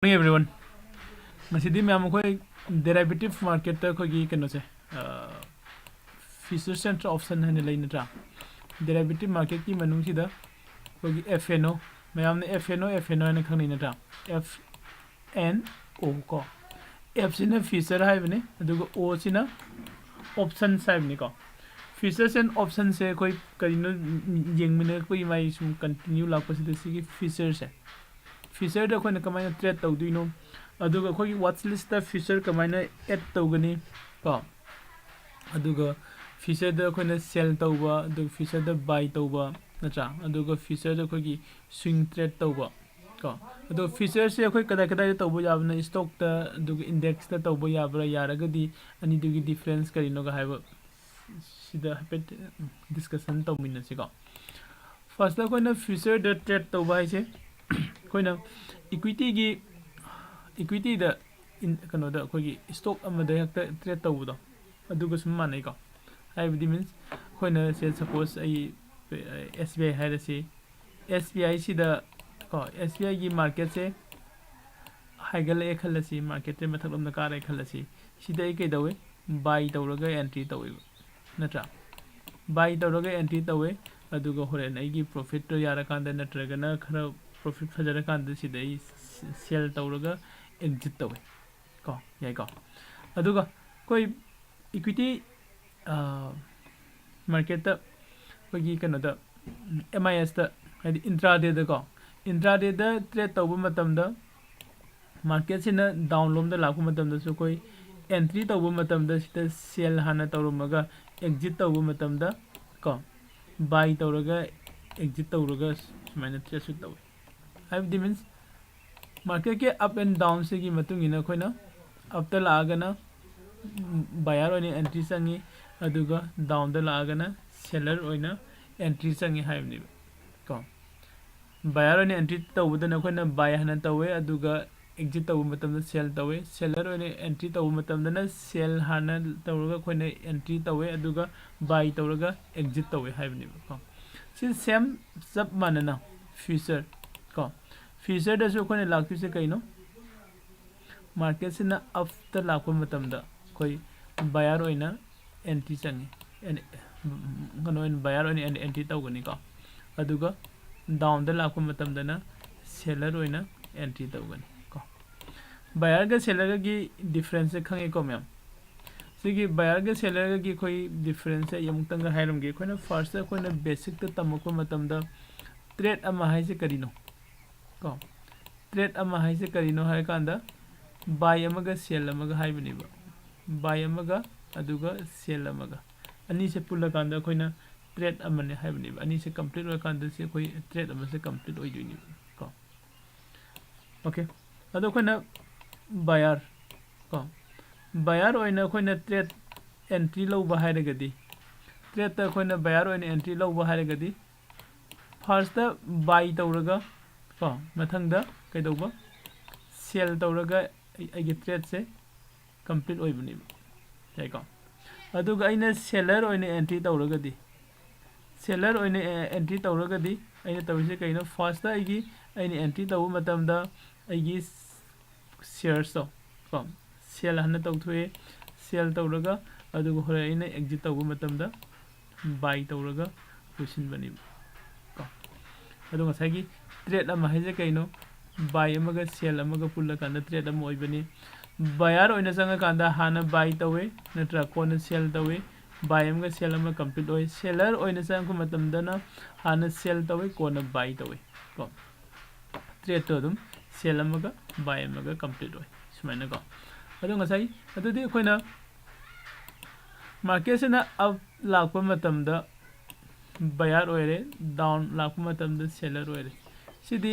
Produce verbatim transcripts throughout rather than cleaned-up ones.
Morning everyone. ꯉꯁꯤꯗꯤ ꯃꯌꯥꯝ ꯑꯩꯈꯣꯏ derivative marketꯇ ꯑꯩꯈꯣꯏꯒꯤ ꯀꯩꯅꯣꯁꯦ, futures and option ꯍꯥꯏꯅ ꯂꯩ ꯅꯠꯇ꯭ꯔꯥ? Derivative marketꯀꯤ ꯃꯅꯨꯡꯁꯤꯗ ꯑꯩꯈꯣꯏꯒꯤ F N O, ꯃꯌꯥꯝꯅ F N O F N O ꯍꯥꯏꯅ ꯈꯪꯅꯩ ꯅꯠꯇ꯭ꯔꯥ? F N O ꯀꯣ, F ꯁꯤꯅ future ꯍꯥꯏꯕꯅꯤ, ꯑꯗꯨꯒ O ꯁꯤꯅ options ꯍꯥꯏꯕꯅꯤꯀꯣ꯫ Futures and optionsꯁꯦ ꯑꯩꯈꯣꯏ ꯀꯔꯤꯅꯣ ꯌꯦꯡꯃꯤꯟꯅꯔꯛꯄꯒꯤ ꯃꯥꯒꯤ ꯁꯨꯝ continue ꯂꯥꯛꯄꯁꯤꯗ ꯁꯤꯒꯤ futuresꯁꯦ, futureꯗ ꯑꯩꯈꯣꯏꯅ ꯀꯃꯥꯏꯅ trade ꯇꯧꯗꯣꯏꯅꯣ, ꯑꯗꯨꯒ ꯑꯩꯈꯣꯏꯒꯤ watch listꯇ future ꯀꯃꯥꯏꯅ add ꯇꯧꯒꯅꯤ ꯀꯣ, ꯑꯗꯨꯒ futureꯗ ꯑꯩꯈꯣꯏꯅ sell ꯇꯧꯕ, ꯑꯗꯨꯒ futureꯗ buy ꯇꯧꯕ ꯅꯠꯇ꯭ꯔꯥ, ꯑꯗꯨꯒ futureꯗ ꯑꯩꯈꯣꯏꯒꯤ swing trade ꯇꯧꯕ ꯀꯣ꯫ ꯑꯗꯣ futureꯁꯦ ꯑꯩꯈꯣꯏ ꯀꯗꯥꯏ ꯀꯗꯥꯏꯗ ꯇꯧꯕ ꯌꯥꯕꯅꯣ? Stockꯇ ꯑꯗꯨꯒ indexꯇ ꯇꯧꯕ ꯌꯥꯕ꯭ꯔꯥ? ꯌꯥꯔꯒꯗꯤ ꯑꯅꯤꯗꯨꯒꯤ difference ꯀꯔꯤꯅꯣꯒ ꯍꯥꯏꯕ ꯁꯤꯗ ꯍꯥꯏꯐꯦꯠ discussion ꯇꯧꯃꯤꯟꯅꯁꯤꯀꯣ꯫ Firstꯇ ꯑꯩꯈꯣꯏꯅ futureꯗ trade ꯇꯧꯕ ꯍꯥꯏꯁꯦ ꯑꯩꯈꯣꯏꯅ equityꯒꯤ, equityꯗ ꯀꯩꯅꯣꯗ ꯑꯩꯈꯣꯏꯒꯤ stock ꯑꯃꯗ ꯍꯦꯛꯇ trade ꯇꯧꯕꯗꯣ ꯑꯗꯨꯒ ꯁꯨꯝ ꯃꯥꯟꯅꯩꯀꯣ꯫ ꯍꯥꯏꯕꯗꯤ means ꯑꯩꯈꯣꯏꯅ ꯁꯦ suppose ꯑꯩ S B I ꯍꯥꯏꯔꯁꯤ, S B I ꯁꯤꯗ ꯀꯣ, S B Iꯒꯤ marketꯁꯦ ꯍꯥꯏꯒꯠꯂꯛꯑꯦ ꯈꯜꯂꯁꯤ, marketꯁꯦ ꯃꯊꯛꯂꯣꯝꯗ ꯀꯥꯔꯦ ꯈꯜꯂꯁꯤ, ꯁꯤꯗ ꯑꯩ ꯀꯩꯗꯧꯋꯦ? Buy ꯇꯧꯔꯒ entry ꯇꯧꯋꯦꯕ ꯅꯠꯇ꯭ꯔꯥ? Buy ꯇꯧꯔꯒ entry ꯇꯧꯋꯦ, ꯑꯗꯨꯒ ꯍꯣꯔꯦꯟ ꯑꯩꯒꯤ profitꯇꯣ ꯌꯥꯔꯀꯥꯟꯗ ꯅꯠꯇ꯭ꯔꯒꯅ ꯈꯔ profit ꯐꯖꯔꯀꯥꯟꯗ ꯁꯤꯗ ꯑꯩ sell ꯇꯧꯔꯒ exit ꯇꯧꯋꯦ ꯀꯣ, ꯌꯥꯏꯀꯣ? ꯑꯗꯨꯒ ꯑꯩꯈꯣꯏ equity marketꯇ ꯑꯩꯈꯣꯏꯒꯤ ꯀꯩꯅꯣꯗ M I Sꯇ ꯍꯥꯏꯗꯤ intradayꯗꯀꯣ, intradayꯗ trade ꯇꯧꯕ ꯃꯇꯝꯗ marketꯁꯤꯅ down ꯂꯣꯝꯗ ꯂꯥꯛꯄ ꯃꯇꯝꯗꯁꯨ ꯑꯩꯈꯣꯏ entry ꯇꯧꯕ ꯃꯇꯝꯗ ꯁꯤꯗ sell ꯍꯥꯟꯅ ꯇꯧꯔꯝꯃꯒ exit ꯇꯧꯕ ꯃꯇꯝꯗ ꯀꯣ, buy ꯇꯧꯔꯒ exit ꯇꯧꯔꯒ ꯁꯨꯃꯥꯏꯅ tradeꯁꯨ ꯇꯧꯋꯤ꯫ ꯍꯥꯏꯕꯗꯤ means marketꯀꯤ up and downꯁꯤꯒꯤ ꯃꯇꯨꯡ ꯏꯟꯅ ꯑꯩꯈꯣꯏꯅ upꯇ ꯂꯥꯛꯑꯒꯅ buyer ꯑꯣꯏꯅ entry ꯆꯪꯉꯤ, ꯑꯗꯨꯒ downꯗ ꯂꯥꯛꯑꯒꯅ seller ꯑꯣꯏꯅ entry ꯆꯪꯉꯤ ꯍꯥꯏꯕꯅꯦꯕ ꯀꯣ꯫ Buyer ꯑꯣꯏꯅ entry ꯇꯧꯕꯗꯅ ꯑꯩꯈꯣꯏꯅ buy ꯍꯥꯟꯅ ꯇꯧꯋꯦ, ꯑꯗꯨꯒ exit ꯇꯧꯕ ꯃꯇꯝꯗ sell ꯇꯧꯋꯦ꯫ Seller ꯑꯣꯏꯅ entry ꯇꯧꯕ ꯃꯇꯝꯗꯅ sell ꯍꯥꯟꯅ ꯇꯧꯔꯒ ꯑꯩꯈꯣꯏꯅ entry ꯇꯧꯋꯦ, ꯑꯗꯨꯒ buy ꯇꯧꯔꯒ exit ꯇꯧꯋꯦ ꯍꯥꯏꯕꯅꯦꯕ ꯀꯣ꯫ ꯁꯤ same ꯆꯞ ꯃꯥꯟꯅꯅ future ꯀꯣ, futureꯗꯁꯨ ꯑꯩꯈꯣꯏꯅ ꯂꯥꯛꯇꯣꯏꯁꯦ ꯀꯩꯅꯣ? ꯃꯥꯔꯀꯦꯠꯁꯤꯅ ꯑꯞꯇ ꯂꯥꯛꯄ ꯃꯇꯝꯗ ꯑꯩꯈꯣꯏ ꯕꯥꯌꯔ ꯑꯣꯏꯅ ꯑꯦꯟꯇ꯭ꯔꯤ ꯆꯪꯉꯤ, ꯑꯦꯟ-, ꯀꯩꯅꯣ ꯑꯣꯏꯅ, ꯕꯥꯌꯔ ꯑꯣꯏꯅ ꯑꯦꯟ-, ꯑꯦꯟꯇ꯭ꯔꯤ ꯇꯧꯒꯅꯤꯀꯣ꯫ ꯑꯗꯨꯒ ꯗꯥꯎꯟꯗ ꯂꯥꯛꯄ ꯃꯇꯝꯗꯅ ꯁꯦꯂꯔ ꯑꯣꯏꯅ ꯑꯦꯟꯇ꯭ꯔꯤ ꯇꯧꯒꯅꯤ ꯀꯣ꯫ ꯕꯥꯌꯔꯒ ꯁꯦꯂꯔꯒꯒꯤ ꯗꯤꯐ꯭ꯔꯦꯟꯁꯁꯦ ꯈꯪꯉꯦꯀꯣ ꯃꯌꯥꯝ? ꯁꯤꯒꯤ ꯕꯥꯌꯔꯒ ꯁꯦꯂꯔꯒꯒꯤ ꯑꯩꯈꯣꯏ ꯗꯤꯐ꯭ꯔꯦꯟꯁꯁꯦ ꯑꯩ ꯑꯃꯨꯛꯇꯪꯒ ꯍꯥꯏꯔꯝꯒꯦ꯫ ꯑꯩꯈꯣꯏꯅ ꯐꯥꯔꯁꯇ ꯑꯩꯈꯣꯏꯅ ꯕꯦꯁꯤꯛꯇ ꯇꯝꯃꯛꯄ ꯃꯇꯝꯗ ꯇ꯭ꯔꯦꯠ ꯑꯃ ꯍꯥꯏꯁꯦ ꯀꯔꯤꯅꯣ ꯀꯣ? ꯇ꯭ꯔꯦꯠ ꯑꯃ ꯍꯥꯏꯁꯦ ꯀꯔꯤꯅꯣ ꯍꯥꯏꯔꯀꯥꯟꯗ ꯕꯥꯏ ꯑꯃꯒ ꯁꯦꯜ ꯑꯃꯒ ꯍꯥꯏꯕꯅꯦꯕ꯫ ꯕꯥꯏ ꯑꯃꯒ ꯑꯗꯨꯒ ꯁꯦꯜ ꯑꯃꯒ, ꯑꯅꯤꯁꯦ ꯄꯨꯜꯂꯀꯥꯟꯗ ꯑꯩꯈꯣꯏꯅ ꯇ꯭ꯔꯦꯠ ꯑꯃꯅꯦ ꯍꯥꯏꯕꯅꯦꯕ꯫ ꯑꯅꯤꯁꯦ ꯀꯝꯄ꯭ꯂꯤꯠ ꯑꯣꯏꯔꯀꯥꯟꯗ ꯁꯤ ꯑꯩꯈꯣꯏ ꯇ꯭ꯔꯦꯠ ꯑꯃꯁꯦ ꯀꯝꯄ꯭ꯂꯤꯠ ꯑꯣꯏꯗꯣꯏꯅꯦꯕ ꯀꯣ꯫ ꯑꯣꯀꯦ, ꯑꯗꯣ ꯑꯩꯈꯣꯏꯅ ꯕꯥꯌꯔ ꯀꯣ, ꯕꯥꯌꯔ ꯑꯣꯏꯅ ꯑꯩꯈꯣꯏꯅ ꯇ꯭ꯔꯦꯠ ꯑꯦꯟꯇ꯭ꯔꯤ ꯂꯧꯕ ꯍꯥꯏꯔꯒꯗꯤ, ꯇ꯭ꯔꯦꯠꯇ ꯑꯩꯈꯣꯏꯅ ꯕꯥꯌꯔ ꯑꯣꯏꯅ ꯑꯦꯟꯇ꯭ꯔꯤ ꯂꯧꯕ ꯍꯥꯏꯔꯒꯗꯤ, ꯐꯥꯔꯁꯇ ꯕꯥꯏ ꯇꯧꯔꯒ ꯀꯣ, ꯃꯊꯪꯗ ꯀꯩꯗꯧꯕ, ꯁꯦꯜ ꯇꯧꯔꯒ ꯑꯩ-, ꯑꯩꯒꯤ ꯇ꯭ꯔꯦꯠꯁꯦ ꯀꯝꯄ꯭ꯂꯤꯠ ꯑꯣꯏꯕꯅꯦꯕ, ꯌꯥꯏꯀꯣ? ꯑꯗꯨꯒ ꯑꯩꯅ ꯁꯦꯂꯔ ꯑꯣꯏꯅ ꯑꯦꯟꯇ꯭ꯔꯤ ꯇꯧꯔꯒꯗꯤ, ꯁꯦꯂꯔ ꯑꯣꯏꯅ ꯑꯦ-, ꯑꯦꯟꯇ꯭ꯔꯤ ꯇꯧꯔꯒꯗꯤ ꯑꯩꯅ ꯇꯧꯔꯤꯁꯦ ꯀꯩꯅꯣ? ꯐꯥꯔꯁꯇ ꯑꯩꯒꯤ, ꯑꯩꯅ ꯑꯦꯟꯇ꯭ꯔꯤ ꯇꯧꯕ ꯃꯇꯝꯗ ꯑꯩꯒꯤ ꯁꯤꯌꯔꯁꯇꯣ ꯀꯣ, ꯁꯦꯜ ꯍꯥꯟꯅ ꯇꯧꯊꯣꯛꯑꯦ꯫ ꯁꯦꯜ ꯇꯧꯔꯒ ꯑꯗꯨꯒ ꯍꯣꯔꯦꯟ ꯑꯩꯅ ꯑꯦꯛꯖꯤꯠ ꯇꯧꯕ ꯃꯇꯝꯗ ꯕꯥꯏ ꯇꯧꯔꯒ ꯂꯣꯏꯁꯤꯟꯕꯅꯦꯕ ꯀꯣ꯫ ꯑꯗꯣ ꯉꯁꯥꯏꯒꯤ ꯇ꯭ꯔꯦꯠ ꯑꯃ ꯍꯥꯏꯁꯦ ꯀꯩꯅꯣ? ꯕꯥꯏ ꯑꯃꯒ ꯁꯦꯜ ꯑꯃꯒ ꯄꯨꯜꯂꯀꯥꯟꯗ ꯇ꯭ꯔꯦꯠ ꯑꯃ ꯑꯣꯏꯕꯅꯤ꯫ ꯕꯥꯌꯔ ꯑꯣꯏꯅ ꯆꯪꯉꯀꯥꯟꯗ ꯍꯥꯟꯅ ꯕꯥꯏ ꯇꯧꯋꯦ, ꯅꯠꯇ꯭ꯔꯥ? ꯀꯣꯟꯅ ꯁꯦꯜ ꯇꯧꯋꯦ꯫ ꯕꯥꯏ ꯑꯃꯒ ꯁꯦꯜ ꯑꯃ ꯀꯝꯄ꯭ꯂꯤꯠ ꯑꯣꯏ꯫ ꯁꯦꯂꯔ ꯑꯣꯏꯅ ꯆꯪꯉꯛꯄ ꯃꯇꯝꯗꯅ ꯍꯥꯟꯅ ꯁꯦꯜ ꯇꯧꯋꯦ, ꯀꯣꯟꯅ ꯕꯥꯏ ꯇꯧꯋꯦ ꯀꯣ꯫ ꯇ꯭ꯔꯦꯠꯇꯣ ꯑꯗꯨꯝ ꯁꯦꯜ ꯑꯃꯒ ꯕꯥꯏ ꯑꯃꯒ ꯀꯝꯄ꯭ꯂꯤꯠ ꯑꯣꯏ, ꯁꯨꯃꯥꯏꯅꯀꯣ꯫ ꯑꯗꯣ ꯉꯁꯥꯏ, ꯑꯗꯨꯗꯤ ꯑꯩꯈꯣꯏꯅ ꯃꯥꯔꯀꯦꯠꯁꯤꯅ ꯑꯞ ꯂꯥꯛꯄ ꯃꯇꯝꯗ ꯕꯥꯌꯔ ꯑꯣꯏꯔꯦ, ꯗꯥꯎꯟ ꯂꯥꯛꯄ ꯃꯇꯝꯗ ꯁꯦꯂꯔ ꯑꯣꯏꯔꯦ꯫ ꯁꯤꯗꯤ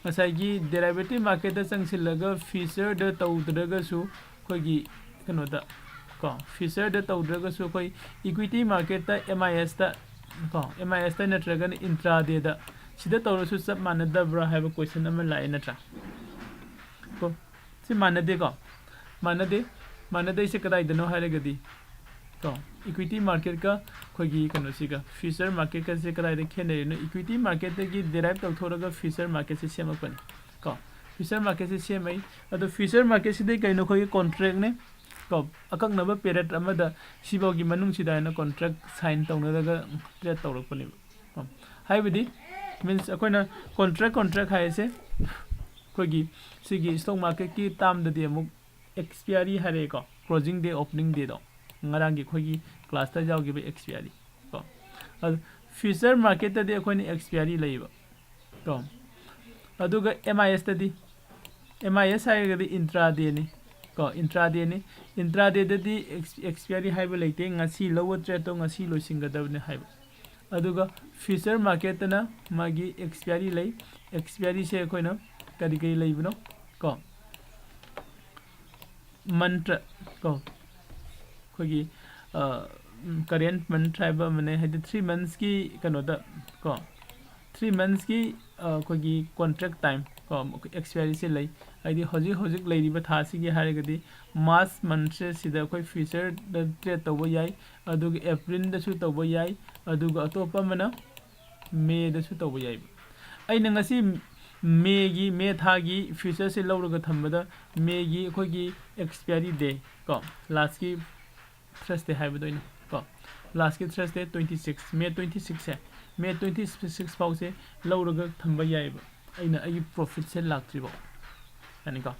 ꯉꯁꯥꯏꯒꯤ ꯗꯦꯔꯥꯏꯚꯦꯇꯤꯚ ꯃꯥꯔꯀꯦꯠꯇ ꯆꯪꯁꯤꯜꯂꯒ ꯐ꯭ꯌꯨꯆꯔꯗ ꯇꯧꯗ꯭ꯔꯒꯁꯨ ꯑꯩꯈꯣꯏꯒꯤ ꯀꯩꯅꯣꯗ ꯀꯣ, ꯐ꯭ꯌꯨꯆꯔꯗ ꯇꯧꯗ꯭ꯔꯒꯁꯨ ꯑꯩꯈꯣꯏ ꯏꯀ꯭ꯋꯤꯇꯤ ꯃꯥꯔꯀꯦꯠꯇ, ꯑꯦꯝ ꯑꯥꯏ ꯑꯦꯁꯇ ꯀꯣ, ꯑꯦꯝ ꯑꯥꯏ ꯑꯦꯁꯇ ꯅꯠꯇ꯭ꯔꯒꯅ ꯏꯟꯇ꯭ꯔꯥꯗꯦꯗ ꯁꯤꯗ ꯇꯧꯔꯁꯨ ꯆꯞ ꯃꯥꯟꯅꯗꯕ꯭ꯔꯥ ꯍꯥꯏꯕ ꯀꯣꯏꯁꯟ ꯑꯃ ꯂꯥꯛꯑꯦ ꯅꯠꯇ꯭ꯔꯥ? ꯀꯣ, ꯁꯤ ꯃꯥꯟꯅꯗꯦꯀꯣ? ꯃꯥꯟꯅꯗꯦ꯫ ꯃꯥꯟꯅꯗꯦꯁꯦ ꯀꯗꯥꯏꯗꯅꯣ ꯍꯥꯏꯔꯒꯗꯤ ꯀꯣ, ꯏꯀ꯭ꯋꯤꯇꯤ ꯃꯥꯔꯀꯦꯠꯀ ꯑꯩꯈꯣꯏꯒꯤ ꯀꯩꯅꯣꯁꯤꯒ, ꯐ꯭ꯌꯨꯆꯔ ꯃꯥꯔꯀꯦꯠꯀꯁꯦ ꯀꯗꯥꯏꯗ ꯈꯦꯠꯅꯔꯤꯅꯣ? ꯏꯀ꯭ꯋꯤꯇꯤ ꯃꯥꯔꯀꯦꯠꯇꯒꯤ ꯗꯦꯔꯥꯏꯚ ꯇꯧꯊꯣꯔꯒ ꯐ꯭ꯌꯨꯆꯔ ꯃꯥꯔꯀꯦꯠꯁꯦ ꯁꯦꯝꯃꯛꯄꯅꯤ ꯀꯣ꯫ Future marketꯁꯦ ꯁꯦꯝꯃꯛꯏ꯫ ꯑꯗꯣ future marketꯁꯤꯗꯤ ꯀꯩꯅꯣ? ꯑꯩꯈꯣꯏꯒꯤ contractꯅꯦ ꯀꯣ, ꯑꯀꯛꯅꯕ period ꯑꯃꯗ ꯁꯤꯐꯥꯎꯒꯤ ꯃꯅꯨꯡꯁꯤꯗ ꯍꯥꯏꯅ contract sign ꯇꯧꯅꯔꯒ trade ꯇꯧꯔꯛꯄꯅꯦꯕ ꯀꯣ꯫ ꯍꯥꯏꯕꯗꯤ means ꯑꯩꯈꯣꯏꯅ contract contract ꯍꯥꯏꯔꯤꯁꯦ ꯑꯩꯈꯣꯏꯒꯤ ꯁꯤꯒꯤ stock marketꯀꯤ termꯗꯗꯤ ꯑꯃꯨꯛ expiry ꯍꯥꯏꯔꯛꯑꯦꯀꯣ, closing day opening dayꯗꯣ, ꯉꯔꯥꯡꯒꯤ ꯑꯩꯈꯣꯏꯒꯤ classꯇ ꯌꯥꯎꯈꯤꯕ expiry ꯀꯣ꯫ ꯑꯗꯨ future marketꯇꯗꯤ ꯑꯩꯈꯣꯏꯅ expiry ꯂꯩꯌꯦꯕ ꯀꯣ꯫ ꯑꯗꯨꯒ MISꯇꯗꯤ, MIS ꯍꯥꯏꯔꯒꯗꯤ intradayꯅꯤ ꯀꯣ, intradayꯅꯤ꯫ Intradayꯗꯗꯤ ex- expiry ꯍꯥꯏꯕ ꯂꯩꯇꯦ, ꯉꯁꯤ ꯂꯧꯕ tradeꯇꯣ ꯉꯁꯤ ꯂꯣꯏꯁꯤꯟꯒꯗꯕꯅꯤ ꯍꯥꯏꯕ꯫ ꯑꯗꯨꯒ future marketꯇꯅ ꯃꯥꯒꯤ expiry ꯂꯩ꯫ Expiryꯁꯦ ꯑꯩꯈꯣꯏꯅ ꯀꯔꯤ ꯀꯔꯤ ꯂꯩꯕꯅꯣ ꯀꯣ, month ꯀꯣ, ꯑꯩꯈꯣꯏꯒꯤ current month ꯍꯥꯏꯕ ꯑꯃꯅꯦ, ꯍꯥꯏꯗꯤ three monthsꯀꯤ ꯀꯩꯅꯣꯗ ꯀꯣ, three monthsꯀꯤ ꯑꯩꯈꯣꯏꯒꯤ contract time ꯀꯣ, expiryꯁꯦ ꯂꯩ꯫ ꯍꯥꯏꯗꯤ ꯍꯧꯖꯤꯛ ꯍꯧꯖꯤꯛ ꯂꯩꯔꯤꯕ ꯊꯥꯁꯤꯒꯤ ꯍꯥꯏꯔꯒꯗꯤ March monthꯁꯦ ꯁꯤꯗ ꯑꯩꯈꯣꯏ futureꯗ trade ꯇꯧꯕ ꯌꯥꯏ, ꯑꯗꯨꯒ Aprilꯗꯁꯨ ꯇꯧꯕ ꯌꯥꯏ, ꯑꯗꯨꯒ ꯑꯇꯣꯞꯄ ꯑꯃꯅ Mayꯗꯁꯨ ꯇꯧꯕ ꯌꯥꯏꯕ꯫ ꯑꯩꯅ ꯉꯁꯤ Mayꯒꯤ, May ꯊꯥꯒꯤ futureꯁꯦ ꯂꯧꯔꯒ ꯊꯝꯕꯗ Mayꯒꯤ ꯑꯩꯈꯣꯏꯒꯤ expiry day ꯀꯣ, lastꯀꯤ Thursday ꯍꯥꯏꯕꯗꯣ ꯑꯩꯅ ꯀꯣ, lastꯀꯤ Thursday twenty six, May twenty sixꯁꯦ, May twenty six ꯐꯥꯎꯁꯦ ꯂꯧꯔꯒ ꯊꯝꯕ ꯌꯥꯏꯕ, ꯑꯩꯅ ꯑꯩꯒꯤ profitꯁꯦ ꯂꯥꯛꯇ꯭ꯔꯤꯐꯥꯎ ꯌꯥꯅꯤꯀꯣ꯫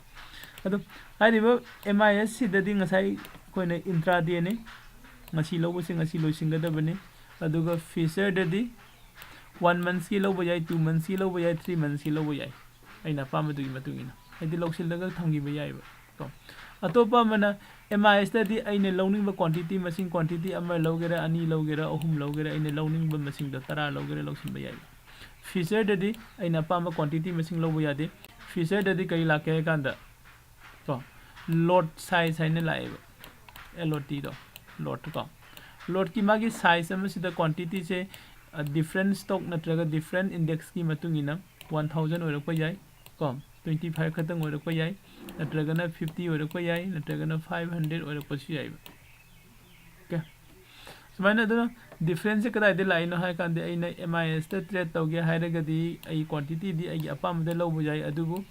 ꯑꯗꯣ ꯍꯥꯏꯔꯤꯕ MISꯁꯤꯗꯗꯤ ꯉꯁꯥꯏ ꯑꯩꯈꯣꯏꯅ intradayꯅꯤ, ꯉꯁꯤ ꯂꯧꯕꯁꯦ ꯉꯁꯤ ꯂꯣꯏꯁꯤꯟꯒꯗꯕꯅꯤ꯫ ꯑꯗꯨꯒ futureꯗꯗꯤ one monthsꯀꯤ ꯂꯧꯕ ꯌꯥꯏ, two monthsꯀꯤ ꯂꯧꯕ ꯌꯥꯏ, three monthsꯀꯤ ꯂꯧꯕ ꯌꯥꯏ, ꯑꯩꯅ ꯑꯄꯥꯝꯕꯗꯨꯒꯤ ꯃꯇꯨꯡ ꯏꯟꯅ, ꯍꯥꯏꯗꯤ ꯂꯧꯁꯤꯜꯂꯒ ꯊꯝꯈꯤꯕ ꯌꯥꯏꯕ ꯀꯣ꯫ ꯑꯇꯣꯞꯄ ꯑꯃꯅ MISꯇꯗꯤ ꯑꯩꯅ ꯂꯧꯅꯤꯡꯕ quantity ꯃꯁꯤꯡ, quantity ꯑꯃ ꯂꯧꯒꯦꯔꯥ, ꯑꯅꯤ ꯂꯧꯒꯦꯔꯥ, ꯑꯍꯨꯝ ꯂꯧꯒꯦꯔꯥ, ꯑꯩꯅ ꯂꯧꯅꯤꯡꯕ ꯃꯁꯤꯡꯗꯣ ꯇꯔꯥ ꯂꯧꯒꯦꯔꯥ ꯂꯧꯁꯤꯟꯕ ꯌꯥꯏꯕ꯫ Futureꯗꯗꯤ ꯑꯩꯅ ꯑꯄꯥꯝꯕ quantity ꯃꯁꯤꯡ ꯂꯧꯕ ꯌꯥꯗꯦ꯫ Futureꯗꯗꯤ ꯀꯔꯤ ꯂꯥꯛꯀꯦ ꯍꯥꯏ ꯀꯥꯟꯗ ꯀꯣ, lot size ꯍꯥꯏꯅ ꯂꯥꯛꯑꯦꯕ, LOTꯗꯣ, lot ꯀꯣ꯫ Lotꯀꯤ ꯃꯥꯒꯤ size ꯑꯃꯁꯤꯗ quantityꯁꯦ different stock ꯅꯠꯇ꯭ꯔꯒ different indexꯀꯤ ꯃꯇꯨꯡ ꯏꯟꯅ one thousand ꯑꯣꯏꯔꯛꯄ ꯌꯥꯏ ꯀꯣ, twenty five ꯈꯛꯇꯪ ꯑꯣꯏꯔꯛꯄ ꯌꯥꯏ, ꯅꯠꯇ꯭ꯔꯒꯅ fifty ꯑꯣꯏꯔꯛꯄ ꯌꯥꯏ, ꯅꯠꯇ꯭ꯔꯒꯅ five hundred ꯑꯣꯏꯔꯛꯄꯁꯨ ꯌꯥꯏꯕ꯫ Okay, ꯁꯨꯃꯥꯏꯅ ꯑꯗꯨꯅ differenceꯁꯦ ꯀꯗꯥꯏꯗ ꯂꯥꯛꯏꯅꯣ ꯍꯥꯏ ꯀꯥꯟꯗ, ꯑꯩꯅ MISꯇ trade ꯇꯧꯒꯦ ꯍꯥꯏꯔꯒꯗꯤ ꯑꯩ quantityꯗꯤ ꯑꯩꯒꯤ ꯑꯄꯥꯝꯕꯗ ꯂꯧꯕ ꯌꯥꯏ, ꯑꯗꯨꯕꯨ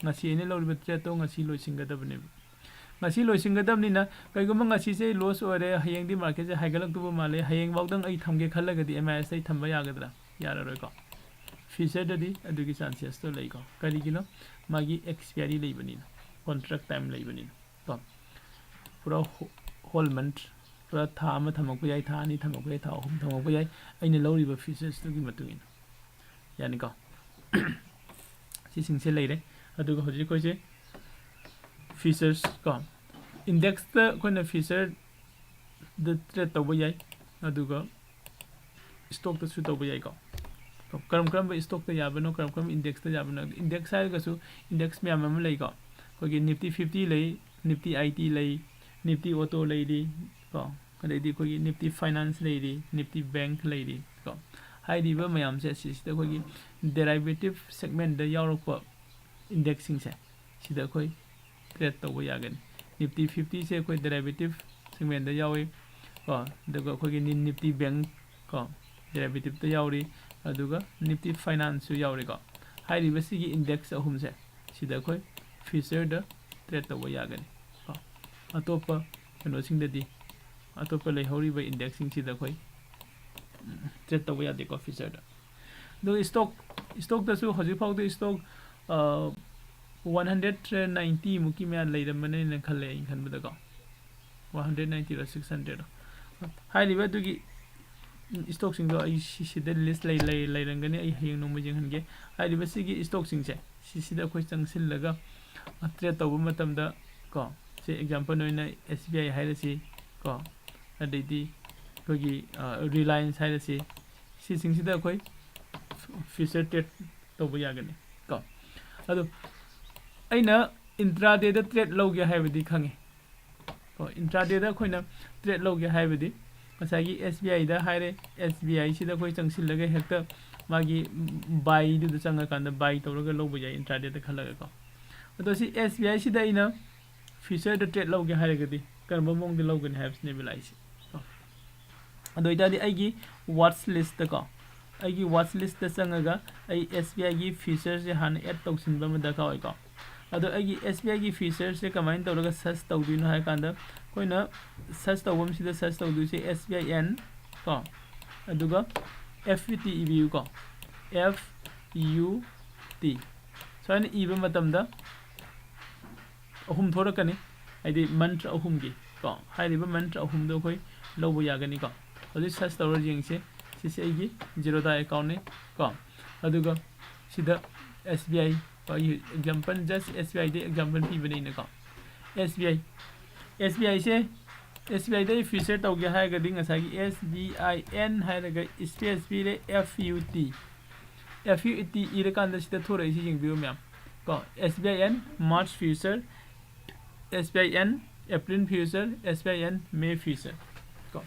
ꯉꯁꯤ ꯑꯩꯅ ꯂꯧꯔꯤꯕ ꯇ꯭ꯔꯦꯠꯇꯣ ꯉꯁꯤ ꯂꯣꯏꯁꯤꯟꯒꯗꯕꯅꯦꯕ꯫ ꯉꯁꯤ ꯂꯣꯏꯁꯤꯟꯒꯗꯕꯅꯤꯅ ꯀꯩꯒꯨꯝꯕ ꯉꯁꯤꯁꯦ ꯂꯣꯁ ꯑꯣꯏꯔꯦ, ꯍꯌꯦꯡꯗꯤ ꯃꯥꯔꯀꯦꯠꯁꯦ ꯍꯥꯏꯒꯠꯂꯛꯇꯧꯕ ꯃꯥꯜꯂꯦ, ꯍꯌꯦꯡꯐꯥꯎꯗꯪ ꯑꯩ ꯊꯝꯒꯦ ꯈꯜꯂꯒꯗꯤ ꯑꯦꯝ ꯑꯥꯏ ꯑꯦꯁꯇ ꯑꯩ ꯊꯝꯕ ꯌꯥꯒꯗ꯭ꯔꯥ? ꯌꯥꯔꯔꯣꯏꯀꯣ꯫ ꯐ꯭ꯌꯨꯆꯔꯗꯗꯤ ꯑꯗꯨꯒꯤ ꯆꯥꯟꯁꯦꯁꯇꯣ ꯂꯩꯀꯣ꯫ ꯀꯔꯤꯒꯤꯅꯣ? ꯃꯥꯒꯤ ꯑꯦꯛꯁꯄꯤꯌꯥꯔꯤ ꯂꯩꯕꯅꯤꯅ, ꯀꯣꯟꯇ꯭ꯔꯦꯛ ꯇꯥꯏꯝ ꯂꯩꯕꯅꯤꯅ ꯀꯣ꯫ ꯄꯨꯔꯥ ꯍꯣꯜ ꯃꯟꯊ, ꯄꯨꯔꯥ ꯊꯥ ꯑꯃ ꯊꯝꯃꯛꯄ ꯌꯥꯏ, ꯊꯥ ꯑꯅꯤ ꯊꯝꯃꯛꯄ ꯌꯥꯏ, ꯊꯥ ꯑꯍꯨꯝ ꯊꯝꯃꯛꯄ ꯌꯥꯏ, ꯑꯩꯅ ꯂꯧꯔꯤꯕ ꯐ꯭ꯌꯨꯆꯔꯁꯇꯨꯒꯤ ꯃꯇꯨꯡ ꯏꯟꯅ꯫ ꯌꯥꯅꯤꯀꯣ? ꯁꯤꯁꯤꯡꯁꯦ ꯂꯩꯔꯦ꯫ ꯑꯗꯨꯒ ꯍꯧꯖꯤꯛ ꯑꯩꯈꯣꯏꯁꯦ ꯐ꯭ꯌꯨꯆꯔꯁ ꯀꯣ, ꯏꯟꯗꯦꯛꯁꯇ ꯑꯩꯈꯣꯏꯅ ꯐ꯭ꯌꯨꯆꯔꯗ ꯇ꯭ꯔꯦꯠ ꯇꯧꯕ ꯌꯥꯏ, ꯑꯗꯨꯒ ꯏꯁꯇꯣꯛꯇꯁꯨ ꯇꯧꯕ ꯌꯥꯏꯀꯣ꯫ ꯀꯔꯝ ꯀꯔꯝꯕ ꯏꯁꯇꯣꯛꯇ ꯌꯥꯕꯅꯣ, ꯀꯔꯝ ꯀꯔꯝꯕ ꯏꯟꯗꯦꯛꯁꯇ ꯌꯥꯕꯅꯣ? ꯏꯟꯗꯦꯛꯁ ꯍꯥꯏꯔꯒꯁꯨ ꯏꯟꯗꯦꯛꯁ ꯃꯌꯥꯝ ꯑꯃ ꯂꯩꯀꯣ꯫ ꯑꯩꯈꯣꯏꯒꯤ ꯅꯤꯐꯇꯤ ꯐꯤꯐꯇꯤ ꯂꯩ, ꯅꯤꯐꯇꯤ ꯑꯥꯏ ꯇꯤ ꯂꯩ, ꯅꯤꯐꯇꯤ ꯑꯣꯇꯣ ꯂꯩꯔꯤ ꯀꯣ, ꯑꯗꯩꯗꯤ ꯑꯩꯈꯣꯏꯒꯤ ꯅꯤꯐꯇꯤ ꯐꯥꯏꯅꯥꯟꯁ ꯂꯩꯔꯤ, ꯅꯤꯐꯇꯤ ꯕꯦꯡꯛ ꯂꯩꯔꯤ ꯀꯣ꯫ ꯍꯥꯏꯔꯤꯕ ꯃꯌꯥꯝꯁꯦ ꯑꯁꯤꯁꯤꯗ ꯑꯩꯈꯣꯏꯒꯤ ꯗꯦꯔꯥꯏꯚꯦꯇꯤꯞ ꯁꯦꯒꯃꯦꯟꯗ ꯌꯥꯎꯔꯛꯄ ꯏꯟꯗꯦꯛꯁꯁꯤꯡꯁꯦ ꯁꯤꯗ ꯑꯩꯈꯣꯏ ꯇ꯭ꯔꯦꯠ ꯇꯧꯕ ꯌꯥꯒꯅꯤ꯫ ꯅꯤꯐꯇꯤ ꯐꯤꯐꯇꯤꯁꯦ ꯑꯩꯈꯣꯏ ꯗꯦꯔꯥꯏꯚꯦꯇꯤꯞ ꯁꯦꯒꯃꯦꯟꯗ ꯌꯥꯎꯏ ꯀꯣ, ꯑꯗꯨꯒ ꯑꯩꯈꯣꯏꯒꯤ ꯅꯤ-, ꯅꯤꯐꯇꯤ ꯕꯦꯡꯛ ꯀꯣ, ꯗꯦꯔꯥꯏꯚꯦꯇꯤꯞꯇ ꯌꯥꯎꯔꯤ, ꯑꯗꯨꯒ ꯅꯤꯐꯇꯤ ꯐꯥꯏꯅꯥꯟꯁꯁꯨ ꯌꯥꯎꯔꯤꯀꯣ꯫ ꯍꯥꯏꯔꯤꯕ ꯁꯤꯒꯤ ꯏꯟꯗꯦꯛꯁ ꯑꯍꯨꯝꯁꯦ ꯁꯤꯗ ꯑꯩꯈꯣꯏ ꯐ꯭ꯌꯨꯆꯔꯗ ꯇ꯭ꯔꯦꯠ ꯇꯧꯕ ꯌꯥꯒꯅꯤ ꯀꯣ꯫ ꯑꯇꯣꯞꯄ ꯀꯩꯅꯣꯁꯤꯡꯗꯗꯤ, ꯑꯇꯣꯞꯄ ꯂꯩꯍꯧꯔꯤꯕ ꯏꯟꯗꯦꯛꯁꯁꯤꯡꯁꯤꯗ ꯑꯩꯈꯣꯏ ꯇ꯭ꯔꯦꯠ ꯇꯧꯕ ꯌꯥꯗꯦꯀꯣ ꯐ꯭ꯌꯨꯆꯔꯗ꯫ ꯑꯗꯨꯒ ꯏꯁꯇꯣꯛ, ꯏꯁꯇꯣꯛꯇꯁꯨ ꯍꯧꯖꯤꯛ ꯐꯥꯎꯗ ꯏꯁꯇꯣꯛ ꯋꯥꯟ ꯍꯟꯗ꯭ꯔꯦꯠ ꯅꯥꯏꯟꯇꯤ ꯃꯨꯛꯀꯤ ꯃꯌꯥ ꯂꯩꯔꯝꯕꯅꯦꯅ ꯈꯜꯂꯦ ꯑꯩꯅ ꯈꯟꯕꯗꯀꯣ꯫ ꯋꯥꯟ ꯍꯟꯗ꯭ꯔꯦꯠ ꯅꯥꯏꯟꯇꯤꯔ ꯁꯤꯛꯁ ꯍꯟꯗ꯭ꯔꯦꯠꯔ꯫ ꯍꯥꯏꯔꯤꯕ ꯑꯗꯨꯒꯤ ꯏꯁꯇꯣꯛꯁꯤꯡꯗꯣ ꯑꯩ ꯁꯤ-, ꯁꯤꯗ ꯂꯤꯁ ꯂꯩ-, ꯂꯩ-, ꯂꯩꯔꯝꯒꯅꯤ, ꯑꯩ ꯍꯌꯦꯡ ꯅꯣꯡꯃ ꯌꯦꯡꯍꯟꯒꯦ꯫ ꯍꯥꯏꯔꯤꯕ ꯁꯤꯒꯤ ꯏꯁꯇꯣꯛꯁꯤꯡꯁꯦ ꯁꯤꯁꯤꯗ ꯑꯩꯈꯣꯏ ꯆꯪꯁꯤꯜꯂꯒ ꯇ꯭ꯔꯦꯠ ꯇꯧꯕ ꯃꯇꯝꯗ ꯀꯣ, ꯁꯤ ꯑꯦꯛꯖꯥꯝꯄꯜ ꯑꯣꯏꯅ ꯑꯦꯁ ꯕꯤ ꯑꯥꯏ ꯍꯥꯏꯔꯁꯤ ꯀꯣ, ꯑꯗꯩꯗꯤ ꯑꯩꯈꯣꯏꯒꯤ ꯔꯤꯂꯥꯌꯟꯁ ꯍꯥꯏꯔꯁꯤ, ꯁꯤꯁꯤꯡꯁꯤꯗ ꯑꯩꯈꯣꯏ ꯐ꯭ꯌꯨꯆꯔ ꯇ꯭ꯔꯦꯠ ꯇꯧꯕ ꯌꯥꯒꯅꯤ ꯀꯣ꯫ ꯑꯗꯣ ꯑꯩꯅ ꯏꯟꯇ꯭ꯔꯥꯗꯦꯗ ꯇ꯭ꯔꯦꯠ ꯂꯧꯒꯦ ꯍꯥꯏꯕꯗꯤ ꯈꯪꯉꯦ ꯀꯣ꯫ ꯏꯟꯇ꯭ꯔꯥꯗꯦꯗ ꯑꯩꯈꯣꯏꯅ ꯇ꯭ꯔꯦꯠ ꯂꯧꯒꯦ ꯍꯥꯏꯕꯗꯤ ꯉꯁꯥꯏꯒꯤ ꯑꯦꯁ ꯕꯤ ꯑꯥꯏꯗ ꯍꯥꯏꯔꯦ, ꯑꯦꯁ ꯕꯤ ꯑꯥꯏꯁꯤꯗ ꯑꯩꯈꯣꯏ ꯆꯪꯁꯤꯜꯂꯒ ꯍꯦꯛꯇ ꯃꯥꯒꯤ ꯕꯥꯏꯗꯨꯗ ꯆꯪꯉꯀꯥꯟꯗ ꯕꯥꯏ ꯇꯧꯔꯒ ꯂꯧꯕ ꯌꯥꯏ ꯏꯟꯇ꯭ꯔꯥꯗꯦꯗ ꯈꯜꯂꯒꯀꯣ꯫ ꯑꯗꯣ ꯁꯤ ꯑꯦꯁ ꯕꯤ ꯑꯥꯏꯁꯤꯗ ꯑꯩꯅ ꯐ꯭ꯌꯨꯆꯔꯗ ꯇ꯭ꯔꯦꯠ ꯂꯧꯒꯦ ꯍꯥꯏꯔꯒꯗꯤ ꯀꯔꯝꯕ ꯃꯑꯣꯡꯗ ꯂꯧꯒꯅꯤ ꯍꯥꯏꯕꯁꯤꯅꯦꯕ ꯂꯥꯛꯏꯁꯦ꯫ ꯑꯗꯨ ꯑꯣꯏꯇꯥꯔꯗꯤ ꯑꯩꯒꯤ ꯋꯥꯠꯆ ꯂꯤꯁꯇꯀꯣ, ꯑꯩꯒꯤ ꯋꯥꯠꯆ ꯂꯤꯁꯇ ꯆꯪꯉꯒ ꯑꯩ ꯑꯦꯁ ꯕꯤ ꯑꯥꯏꯒꯤ ꯐ꯭ꯌꯨꯆꯔꯁꯦ ꯍꯥꯟꯅ ꯑꯦꯗ ꯇꯧꯁꯤꯟꯕ ꯑꯃ ꯗꯔꯀꯥꯔ ꯑꯣꯏꯀꯣ꯫ ꯑꯗꯣ ꯑꯩꯒꯤ ꯑꯦꯁ ꯕꯤ ꯑꯥꯏꯒꯤ ꯐ꯭ꯌꯨꯆꯔꯁꯦ ꯀꯃꯥꯏꯅ ꯇꯧꯔꯒ ꯁꯔꯆ ꯇꯧꯗꯣꯏꯅꯣ ꯍꯥꯏ ꯀꯥꯟꯗ, ꯑꯩꯈꯣꯏꯅ ꯁꯔꯆ ꯇꯧꯐꯝꯁꯤꯗ ꯁꯔꯆ ꯇꯧꯗꯣꯏꯁꯦ ꯑꯦꯁ ꯕꯤ ꯑꯥꯏ ꯑꯦꯟ ꯀꯣ, ꯑꯗꯨꯒ ꯑꯦꯐ ꯌꯨ ꯇꯤ ꯏꯕꯤꯌꯨ ꯀꯣ, ꯑꯦꯐ ꯌꯨ ꯇꯤ꯫ ꯁꯨꯃꯥꯏꯅ ꯏꯕ ꯃꯇꯝꯗ ꯑꯍꯨꯝ ꯊꯣꯔꯛꯀꯅꯤ, ꯍꯥꯏꯗꯤ ꯃꯟꯇ꯭ꯔ ꯑꯍꯨꯝꯒꯤ ꯀꯣ, ꯍꯥꯏꯔꯤꯕ ꯃꯟꯇ꯭ꯔ ꯑꯍꯨꯝꯗꯣ ꯑꯩꯈꯣꯏ ꯂꯧꯕ ꯌꯥꯒꯅꯤ ꯀꯣ꯫ ꯍꯧꯖꯤꯛ ꯁꯔꯆ ꯇꯧꯔ ꯌꯦꯡꯁꯦ꯫ ꯁꯤꯁꯦ ꯑꯩꯒꯤ ꯖꯤꯔꯣꯗꯥ ꯑꯦꯀꯥꯎꯟꯅꯤ ꯀꯣ꯫ ꯑꯗꯨꯒ ꯁꯤꯗ ꯑꯦꯁ ꯕꯤ ꯑꯥꯏ, ꯑꯩꯒꯤ ꯑꯦꯛꯖꯥꯝꯄꯜ ꯖꯁ ꯑꯦꯁ ꯕꯤ ꯑꯥꯏꯗ ꯑꯦꯛꯖꯥꯝꯄꯜ ꯄꯤꯕꯅꯦ ꯑꯩꯅꯀꯣ꯫ S B I, S B ꯑꯥꯏꯁꯦ, ꯑꯦꯁ ꯕꯤ ꯑꯥꯏꯗ ꯑꯩ ꯐ꯭ꯌꯨꯆꯔ ꯇꯧꯒꯦ ꯍꯥꯏꯔꯒꯗꯤ ꯉꯁꯥꯏꯒꯤ ꯑꯦꯁ ꯕꯤ ꯑꯥꯏ ꯑꯦꯟ ꯍꯥꯏꯔꯒ ꯏꯁꯄꯦꯁ ꯄꯤꯔꯦ, F U T. F U T ꯏꯔꯀꯥꯟꯗ ꯁꯤꯗ ꯊꯣꯔꯛꯏꯁꯤ ꯌꯦꯡꯕꯤꯌꯨ ꯃꯌꯥꯝ ꯀꯣ꯫ S B I N March future, S B I N April future, S B I N May future ꯀꯣ꯫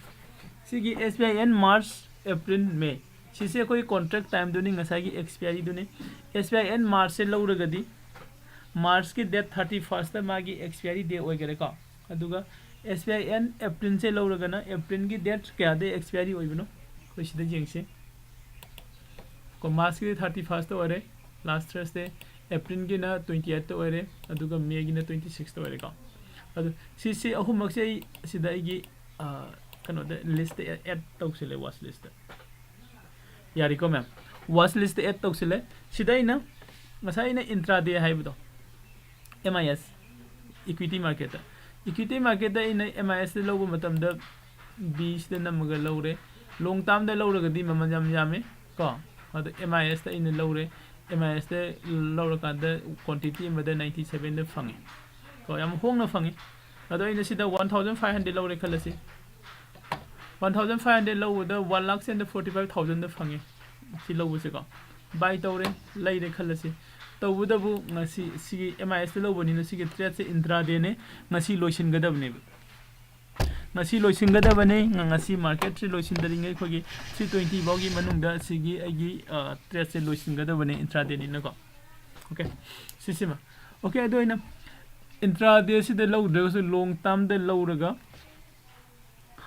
ꯁꯤꯒꯤ S B I N March, April, ꯃꯦ, ꯁꯤꯁꯦ ꯑꯩꯈꯣꯏ ꯀꯣꯟꯇ꯭ꯔꯦꯛ ꯇꯥꯏꯝꯗꯨꯅꯤ, ꯉꯁꯥꯏꯒꯤ ꯑꯦꯛꯁꯄꯤꯌꯥꯔꯤꯗꯨꯅꯤ꯫ ꯑꯦꯁ ꯕꯤ ꯑꯥꯏ ꯑꯦꯟ ꯃꯥꯔꯆꯁꯦ ꯂꯧꯔꯒꯗꯤ, ꯃꯥꯔꯆꯀꯤ ꯗꯦꯠ ꯊꯥꯔꯇꯤ ꯐꯥꯔꯁꯇ ꯃꯥꯒꯤ expiry ꯗꯦ ꯑꯣꯏꯈꯔꯦꯀꯣ꯫ ꯑꯗꯨꯒ ꯑꯦꯁ B I and ꯑꯦꯄ꯭ꯔꯤꯜꯁꯦ ꯂꯧꯔꯒꯅ ꯑꯦꯄ꯭ꯔꯤꯜꯒꯤ ꯗꯦꯠ ꯀꯌꯥꯗ ꯑꯦꯛꯁꯄꯤꯌꯥꯔꯤ ꯑꯣꯏꯕꯅꯣ? ꯑꯩꯈꯣꯏ ꯁꯤꯗ ꯌꯦꯡꯁꯤ꯫ ꯀꯣ, ꯃꯥꯔꯆꯀꯤꯗꯤ ꯊꯥꯔꯇꯤ ꯐꯥꯔꯁꯇ ꯑꯣꯏꯔꯦ, ꯂꯥꯁ ꯊꯔꯁꯗꯦ꯫ ꯑꯦꯄ꯭ꯔꯤꯜꯒꯤꯅ ꯇ꯭ꯋꯦꯟꯇꯤ ꯑꯩꯠꯇ ꯑꯣꯏꯔꯦ, ꯑꯗꯨꯒ ꯃꯦꯒꯤꯅ ꯇ꯭ꯋꯦꯟꯇꯤ ꯁꯤꯛꯁꯇ ꯑꯣꯏꯔꯦꯀꯣ꯫ ꯑꯗꯨ ꯁꯤꯁꯤ ꯑꯍꯨꯝꯃꯛꯁꯦ ꯑꯩ ꯁꯤꯗ ꯑꯩꯒꯤ, ꯑ, ꯀꯩꯅꯣꯗ, ꯂꯤꯁꯇ ꯑꯦꯗ ꯇꯧꯁꯤꯜꯂꯦ, ꯋꯥꯆ ꯂꯤꯁꯇ꯫ ꯌꯥꯔꯦꯀꯣ ꯃꯌꯥꯝ? ꯋꯥꯆ ꯂꯤꯁꯇ ꯑꯦꯗ ꯇꯧꯁꯤꯜꯂꯦ꯫ ꯁꯤꯗ ꯑꯩꯅ ꯉꯁꯥꯏ ꯑꯩꯅ ꯏꯟꯇ꯭ꯔꯥꯗꯦ ꯍꯥꯏꯕꯗꯣ, ꯑꯦꯝ ꯑꯥꯏ ꯑꯦꯁ, ꯏꯀ꯭ꯋꯤꯇꯤ ꯃꯥꯔꯀꯦꯠꯇ, ꯏꯀ꯭ꯋꯤꯇꯤ ꯃꯥꯔꯀꯦꯠꯇ ꯑꯩꯅ ꯑꯦꯝ ꯑꯥꯏ ꯑꯦꯁꯇ ꯂꯧꯕ ꯃꯇꯝꯗ ꯕꯤꯁꯤꯗ ꯅꯝꯃꯒ ꯂꯧꯔꯦ꯫ ꯂꯣꯡ ꯇꯥꯔꯝꯗ ꯂꯧꯔꯒꯗꯤ ꯃꯃꯜ ꯌꯥꯝ ꯌꯥꯝꯃꯦ ꯀꯣ꯫ ꯑꯗꯣ ꯑꯦꯝ ꯑꯥꯏ ꯑꯦꯁꯇ ꯑꯩꯅ ꯂꯧꯔꯦ꯫ ꯑꯦꯝ ꯑꯥꯏ ꯑꯦꯁꯇ ꯂꯧꯔꯀꯥꯟꯗ ꯀ꯭ꯋꯥꯟꯇꯤꯇꯤ ꯑꯃꯗ ꯅꯥꯏꯟꯇꯤ ꯁꯕꯦꯟꯗ ꯐꯪꯉꯦ ꯀꯣ, ꯌꯥꯝ ꯍꯣꯡꯅ ꯐꯪꯉꯦ꯫ ꯑꯗꯣ ꯑꯩꯅ ꯁꯤꯗ ꯋꯥꯟ ꯊꯥꯎꯖꯟ ꯐꯥꯏꯚ ꯍꯟꯗ꯭ꯔꯦꯗ ꯂꯧꯔꯦ ꯈꯜꯂꯁꯤ꯫ ꯋꯥꯟ ꯊꯥꯎꯖꯟ ꯐꯥꯏꯚ ꯍꯟꯗ꯭ꯔꯦꯗ ꯂꯧꯕꯗ one lakhs and forty five ꯊꯥꯎꯖꯟꯗ ꯐꯪꯉꯦ꯫ ꯁꯤ ꯂꯧꯕꯁꯦꯀꯣ, ꯕꯥꯏ ꯇꯧꯔꯦ, ꯂꯩꯔꯦ ꯈꯜꯂꯁꯤ꯫ ꯇꯧꯕꯇꯕꯨ ꯉꯁꯤ ꯁꯤꯒꯤ ꯑꯦꯝ ꯑꯥꯏ ꯑꯦꯁꯇ ꯂꯧꯕꯅꯤꯅ ꯁꯤꯒꯤ ꯇ꯭ꯔꯦꯠꯁꯦ ꯏꯟꯇ꯭ꯔꯥꯗꯦꯅꯦ, ꯉꯁꯤ ꯂꯣꯏꯁꯤꯟꯒꯗꯕꯅꯦꯕ꯫ ꯉꯁꯤ ꯂꯣꯏꯁꯤꯟꯒꯗꯕꯅꯤ꯫ ꯉ-, ꯉꯁꯤ ꯃꯥꯔꯀꯦꯠꯁꯤ ꯂꯣꯏꯁꯤꯟꯗ꯭ꯔꯤꯉꯩ ꯑꯩꯈꯣꯏꯒꯤ ꯊ꯭ꯔꯤ ꯇ꯭ꯋꯦꯟꯇꯤ ꯐꯥꯎꯒꯤ ꯃꯅꯨꯡꯗ ꯁꯤꯒꯤ ꯑꯩꯒꯤ, ꯑ, ꯇ꯭ꯔꯦꯠꯁꯦ ꯂꯣꯏꯁꯤꯟꯒꯗꯕꯅꯤ ꯏꯟꯇ꯭ꯔꯥꯗꯦꯅꯤꯅꯀꯣ꯫ ꯑꯣꯀꯦ, ꯁꯤꯁꯤꯃ꯫ ꯑꯣꯀꯦ, ꯑꯗꯨ ꯑꯩꯅ ꯏꯟꯇ꯭ꯔꯥꯗꯦꯁꯤꯗ ꯂꯧꯗ꯭ꯔꯒꯁꯨ ꯂꯣꯡ ꯇꯥꯔꯝꯗ ꯂꯧꯔꯒ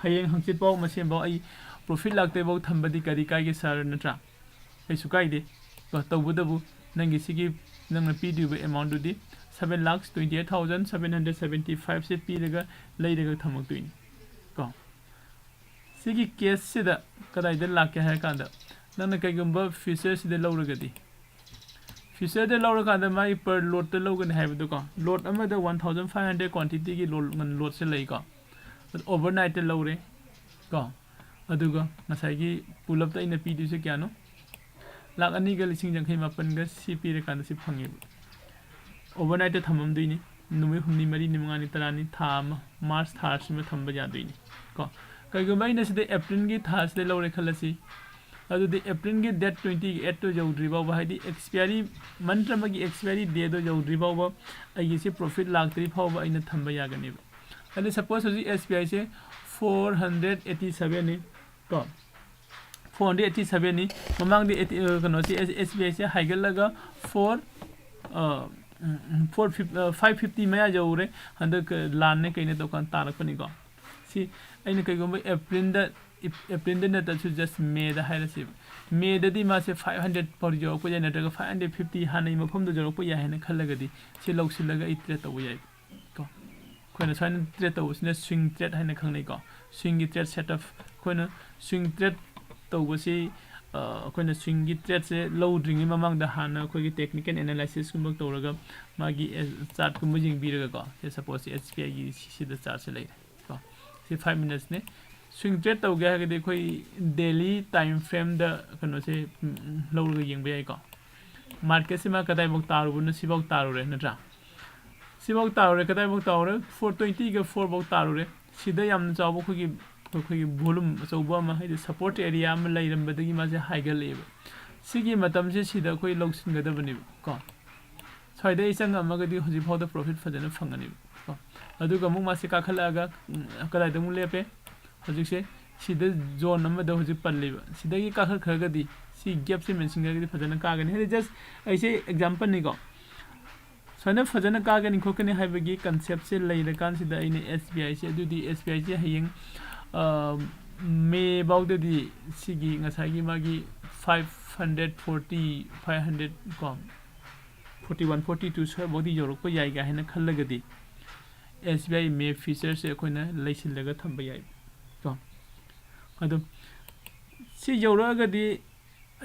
ꯍꯌꯦꯡ ꯍꯪꯆꯤꯠꯐꯥꯎ ꯃꯁꯦꯝꯐꯥꯎ ꯑꯩ ꯄ꯭ꯔꯣꯐꯤꯠ ꯂꯥꯛꯇ꯭ꯔꯤꯐꯥꯎ ꯊꯝꯕꯗꯤ ꯀꯔꯤ ꯀꯥꯏꯒꯦ ꯁꯥꯔ, ꯅꯠꯇ꯭ꯔꯥ? ꯀꯩꯁꯨ ꯀꯥꯏꯗꯦ꯫ ꯀꯣ, ꯇꯧꯕꯇꯕꯨ ꯅꯪꯒꯤ ꯁꯤꯒꯤ ꯅꯪꯅ ꯄꯤꯗꯣꯏꯕ ꯑꯦꯃꯥꯎꯟꯗꯨꯗꯤ seven lakhs twenty eight thousand seven hundred seventy five ꯁꯦ ꯄꯤꯔꯒ ꯂꯩꯔꯒ ꯊꯝꯃꯛꯇꯣꯏꯅꯤ ꯀꯣ꯫ ꯁꯤꯒꯤ ꯀꯦꯁꯁꯤꯗ ꯀꯗꯥꯏꯗ ꯂꯥꯛꯀꯦ ꯍꯥꯏꯔ ꯀꯥꯟꯗ, ꯅꯪꯅ ꯀꯩꯒꯨꯝꯕ ꯐ꯭ꯌꯨꯆꯔꯁꯤꯗ ꯂꯧꯔꯒꯗꯤ, ꯐ꯭ꯌꯨꯆꯔꯗ ꯂꯧꯔꯀꯥꯟꯗ ꯃꯥꯒꯤ ꯄꯔ ꯂꯣꯠꯇ ꯂꯧꯒꯅꯤ ꯍꯥꯏꯕꯗꯣꯀꯣ, ꯂꯣꯠ ꯑꯃꯗ ꯋꯥꯟ ꯊꯥꯎꯖꯟ ꯐꯥꯏꯚ ꯍꯟꯗ꯭ꯔꯦꯠ ꯀ꯭ꯋꯥꯟꯇꯤꯇꯤꯒꯤ ꯂꯣꯠ, ꯂꯣꯠꯁꯦ ꯂꯩꯀꯣ꯫ ꯑꯗꯨ ꯑꯣꯚꯔꯅꯥꯏꯠꯇ ꯂꯧꯔꯦ ꯀꯣ꯫ ꯑꯗꯨꯒ ꯉꯁꯥꯏꯒꯤ ꯄꯨꯂꯞꯇ ꯑꯩꯅ ꯄꯤꯗꯣꯏꯁꯦ ꯀꯌꯥꯅꯣ? ꯂꯥꯛ ꯑꯅꯤꯒ ꯂꯤꯁꯤꯡ ꯌꯥꯡꯈꯩ ꯃꯥꯄꯟꯒ ꯁꯤ ꯄꯤꯔꯀꯥꯟꯗ ꯁꯤ ꯐꯪꯉꯦꯕ꯫ ꯑꯣꯚꯔꯅꯥꯏꯠꯇ ꯊꯝꯃꯝꯗꯣꯏꯅꯤ꯫ ꯅꯨꯃꯤꯠ ꯍꯨꯝꯅꯤ, ꯃꯔꯤꯅꯤ, ꯃꯉꯥꯅꯤ, ꯇꯔꯥꯅꯤ, ꯊꯥ ꯑꯃ, ꯃꯥꯔꯆ ꯊꯥꯁꯤꯃ ꯊꯝꯕ ꯌꯥꯗꯣꯏꯅꯤ ꯀꯣ꯫ ꯀꯩꯒꯨꯝꯕ ꯑꯩꯅ ꯁꯤꯗ ꯑꯦꯄ꯭ꯔꯤꯜꯒꯤ ꯊꯥꯁꯤꯗ ꯂꯧꯔꯦ ꯈꯜꯂꯁꯤ, ꯑꯗꯨꯗꯤ ꯑꯦꯄ꯭ꯔꯤꯜꯒꯤ ꯗꯦꯠ ꯇ꯭ꯋꯦꯟꯇꯤ ꯑꯩꯠꯇꯣ ꯌꯧꯗ꯭ꯔꯤ ꯐꯥꯎꯕ, ꯍꯥꯏꯗꯤ ꯑꯦꯛꯁꯄꯤꯌꯥꯔꯤ, ꯃꯟꯊ ꯑꯃꯒꯤ ꯑꯦꯛꯁꯄꯤꯌꯥꯔꯤ ꯗꯦꯗꯣ ꯌꯧꯗ꯭ꯔꯤ ꯐꯥꯎꯕ ꯑꯩꯒꯤꯁꯤ ꯄ꯭ꯔꯣꯐꯤꯠ ꯂꯥꯛꯇ꯭ꯔꯤ ꯐꯥꯎꯕ ꯑꯩꯅ ꯊꯝꯕ ꯌꯥꯒꯅꯦꯕ꯫ ꯑꯗꯨꯗꯤ ꯁꯄꯣꯁ ꯍꯧꯖꯤꯛ ꯑꯦꯁ ꯕꯤ ꯑꯥꯏꯁꯦ ꯐꯣꯔ ꯍꯟꯗ꯭ꯔꯦꯠ ꯑꯩꯠꯇꯤ ꯁꯕꯦꯟꯅꯤ ꯀꯣ, ꯐꯣꯔ ꯍꯟꯗ꯭ꯔꯦꯠ ꯑꯩꯠꯇꯤ ꯁꯕꯦꯟꯅꯤ꯫ ꯃꯃꯥꯡꯗꯤ ꯑꯩꯠꯇꯤ, ꯑ, ꯀꯩꯅꯣꯁꯤ, ꯑꯦꯁ ꯕꯤ ꯑꯥꯏꯁꯦ ꯍꯥꯏꯒꯠꯂꯒ ꯐꯣꯔ, ꯑ, ꯎꯝ, ꯎꯝ, ꯐꯣꯔ ꯐꯤꯐ-, ꯑ, ꯐꯥꯏꯚ ꯐꯤꯐꯇꯤ ꯃꯌꯥ ꯌꯧꯔꯦ꯫ ꯍꯟꯗꯛ, ꯑ, ꯂꯥꯟꯅꯦ ꯀꯩꯅꯦ ꯇꯧꯀꯥꯟ ꯇꯥꯔꯛꯄꯅꯤꯀꯣ꯫ ꯁꯤ ꯑꯩꯅ ꯀꯩꯒꯨꯝꯕ ꯑꯦꯄ꯭ꯔꯤꯜꯗ, ꯑꯦꯞ-, ꯑꯦꯄ꯭ꯔꯤꯜꯗ ꯅꯠꯇ꯭ꯔꯁꯨ just ꯃꯦꯗ ꯍꯥꯏꯔꯁꯦꯕ꯫ ꯃꯦꯗꯗꯤ ꯃꯥꯁꯦ ꯐꯥꯏꯚ ꯍꯟꯗ꯭ꯔꯦꯠ ꯐꯥꯎ ꯌꯧꯔꯛꯄ ꯌꯥꯏ, ꯅꯠꯇ꯭ꯔꯒ ꯐꯥꯏꯚ ꯍꯟꯗ꯭ꯔꯦꯠ ꯐꯤꯐꯇꯤ ꯍꯥꯟꯅꯒꯤ ꯃꯐꯝꯗ ꯌꯧꯔꯛꯄ ꯌꯥꯏ ꯍꯥꯏꯅ ꯈꯜꯂꯒꯗꯤ ꯁꯤ ꯂꯧꯁꯤꯜꯂꯒ ꯑꯩ ꯇ꯭ꯔꯦꯠ ꯇꯧꯕ ꯌꯥꯏ ꯀꯣ꯫ ꯑꯩꯈꯣꯏꯅ ꯁꯨꯃꯥꯏꯅ ꯇ꯭ꯔꯦꯠ ꯇꯧꯕꯁꯤꯅ ꯁ꯭ꯋꯤꯡ ꯇ꯭ꯔꯦꯠ ꯍꯥꯏꯅ ꯈꯪꯅꯩꯀꯣ꯫ ꯁ꯭ꯋꯤꯡꯒꯤ ꯇ꯭ꯔꯦꯠ ꯁꯦꯠ ꯑꯞ, ꯑꯩꯈꯣꯏꯅ ꯁ꯭ꯋꯤꯡ ꯇ꯭ꯔꯦꯠ ꯇꯧꯕꯁꯤ, ꯑ, ꯑꯩꯈꯣꯏꯅ ꯁ꯭ꯋꯤꯡꯒꯤ ꯇ꯭ꯔꯦꯠꯁꯦ ꯂꯧꯗ꯭ꯔꯤꯉꯩ ꯃꯃꯥꯡꯗ ꯍꯥꯟꯅ ꯑꯩꯈꯣꯏꯒꯤ ꯇꯦꯛꯅꯤꯀꯦꯜ ꯑꯦꯅꯥꯂꯥꯏꯁꯤꯁꯀꯨꯝꯕ ꯇꯧꯔꯒ ꯃꯥꯒꯤ ꯆꯥꯔꯠꯀꯨꯝꯕ ꯌꯦꯡꯕꯤꯔꯒꯀꯣ, ꯁꯦ ꯁꯄꯣꯁ ꯑꯦꯁ ꯕꯤ ꯑꯥꯏꯒꯤ ꯁꯤꯗ ꯆꯥꯔꯠꯁꯦ ꯂꯩꯔꯦ ꯀꯣ꯫ ꯁꯤ ꯐꯥꯏꯚ ꯃꯤꯅꯠꯁꯅꯦ꯫ ꯁ꯭ꯋꯤꯡ ꯇ꯭ꯔꯦꯠ ꯇꯧꯒꯦ ꯍꯥꯏꯔꯒꯗꯤ ꯑꯩꯈꯣꯏ ꯗꯦꯂꯤ ꯇꯥꯏꯝ ꯐ꯭ꯔꯦꯝꯗ ꯀꯩꯅꯣꯁꯦ, ꯎꯝ, ꯂꯧꯔꯒ ꯌꯦꯡꯕ ꯌꯥꯏꯀꯣ꯫ ꯃꯥꯔꯀꯦꯠꯁꯤꯃ ꯀꯗꯥꯏꯐꯥꯎ ꯇꯥꯔꯨꯕꯅꯣ, ꯁꯤꯐꯥꯎ ꯇꯥꯔꯨꯔꯦ ꯅꯠꯇ꯭ꯔꯥ? ꯁꯤꯐꯥꯎ ꯇꯥꯔꯨꯔꯦ, ꯀꯗꯥꯏꯐꯥꯎ ꯇꯥꯔꯨꯔꯦ? ꯐꯣꯔ ꯇ꯭ꯋꯦꯟꯇꯤꯒ ꯐꯣꯔꯐꯥꯎ ꯇꯥꯔꯨꯔꯦ꯫ ꯁꯤꯗ ꯌꯥꯝꯅ ꯆꯥꯎꯕ ꯑꯩꯈꯣꯏꯒꯤ, ꯑꯩꯈꯣꯏꯒꯤ ꯚꯣꯂꯨꯝ ꯑꯆꯧꯕ ꯑꯃ, ꯍꯥꯏꯗꯤ ꯁꯄꯣꯔꯠ ꯑꯦꯔꯤꯌꯥ ꯑꯃ ꯂꯩꯔꯝꯕꯗꯒꯤ ꯃꯥꯁꯦ ꯍꯥꯏꯒꯠꯂꯛꯑꯦꯕ꯫ ꯁꯤꯒꯤ ꯃꯇꯝꯁꯦ ꯁꯤꯗ ꯑꯩꯈꯣꯏ ꯂꯧꯁꯤꯟꯒꯗꯕꯅꯦꯕ ꯀꯣ꯫ ꯁ꯭ꯋꯥꯏꯗ ꯑꯩ ꯆꯪꯉꯝꯃꯒꯗꯤ ꯍꯧꯖꯤꯛꯐꯥꯎꯗ ꯄ꯭ꯔꯣꯐꯤꯠ ꯐꯖꯅ ꯐꯪꯒꯅꯦꯕ ꯀꯣ꯫ ꯑꯗꯨꯒ ꯑꯃꯨꯛ ꯃꯥꯁꯦ ꯀꯥꯈꯠꯂꯛꯑꯒ, ꯎꯝ, ꯀꯗꯥꯏꯗ ꯑꯃꯨꯛ ꯂꯦꯞꯄꯦ? ꯍꯧꯖꯤꯛꯁꯦ ꯁꯤꯗ ꯖꯣꯟ ꯑꯃꯗ ꯍꯧꯖꯤꯛ ꯄꯜꯂꯤꯕ꯫ ꯁꯤꯗꯒꯤ ꯀꯥꯈꯠꯈ꯭ꯔꯒꯗꯤ ꯁꯤ ꯒꯦꯞꯁꯦ ꯃꯦꯟꯁꯤꯟꯈ꯭ꯔꯒꯗꯤ ꯐꯖꯅ ꯀꯥꯒꯅꯤ꯫ ꯍꯥꯏꯗꯤ just ꯑꯩꯁꯦ ꯑꯦꯛꯖꯥꯝꯄꯜꯅꯤꯀꯣ꯫ ꯁꯨꯃꯥꯏꯅ ꯐꯖꯅ ꯀꯥꯒꯅꯤ ꯈꯣꯠꯀꯅꯤ ꯍꯥꯏꯕꯒꯤ ꯀꯟꯁꯦꯞꯁꯦ ꯂꯩꯔꯀꯥꯟꯁꯤꯗ ꯑꯩꯅ ꯑꯦꯁ ꯕꯤ ꯑꯥꯏꯁꯦ, ꯑꯗꯨꯗꯤ ꯑꯦꯁ ꯕꯤ ꯑꯥꯏꯁꯦ ꯍꯌꯦꯡ, ꯑ, ꯃꯦ ꯐꯥꯎꯗꯗꯤ ꯁꯤꯒꯤ ꯉꯁꯥꯏꯒꯤ ꯃꯥꯒꯤ five hundred forty, five hundred ꯀꯣ, ꯐꯣꯔꯇꯤ ꯋꯥꯟ ꯐꯣꯔꯇꯤ ꯇꯨ ꯁ꯭ꯋꯥꯏꯐꯥꯎꯗꯤ ꯌꯧꯔꯛꯄ ꯌꯥꯏ ꯀꯥꯏ ꯍꯥꯏꯅ ꯈꯜꯂꯒꯗꯤ, ꯑꯦꯁ ꯕꯤ ꯑꯥꯏ ꯃꯦꯞ ꯐꯤꯆꯔꯁꯦ ꯑꯩꯈꯣꯏꯅ ꯂꯩꯁꯤꯜꯂꯒ ꯊꯝꯕ ꯌꯥꯏ꯫ ꯀꯣ ꯑꯗꯣ ꯁꯤ ꯌꯧꯔꯛꯑꯒꯗꯤ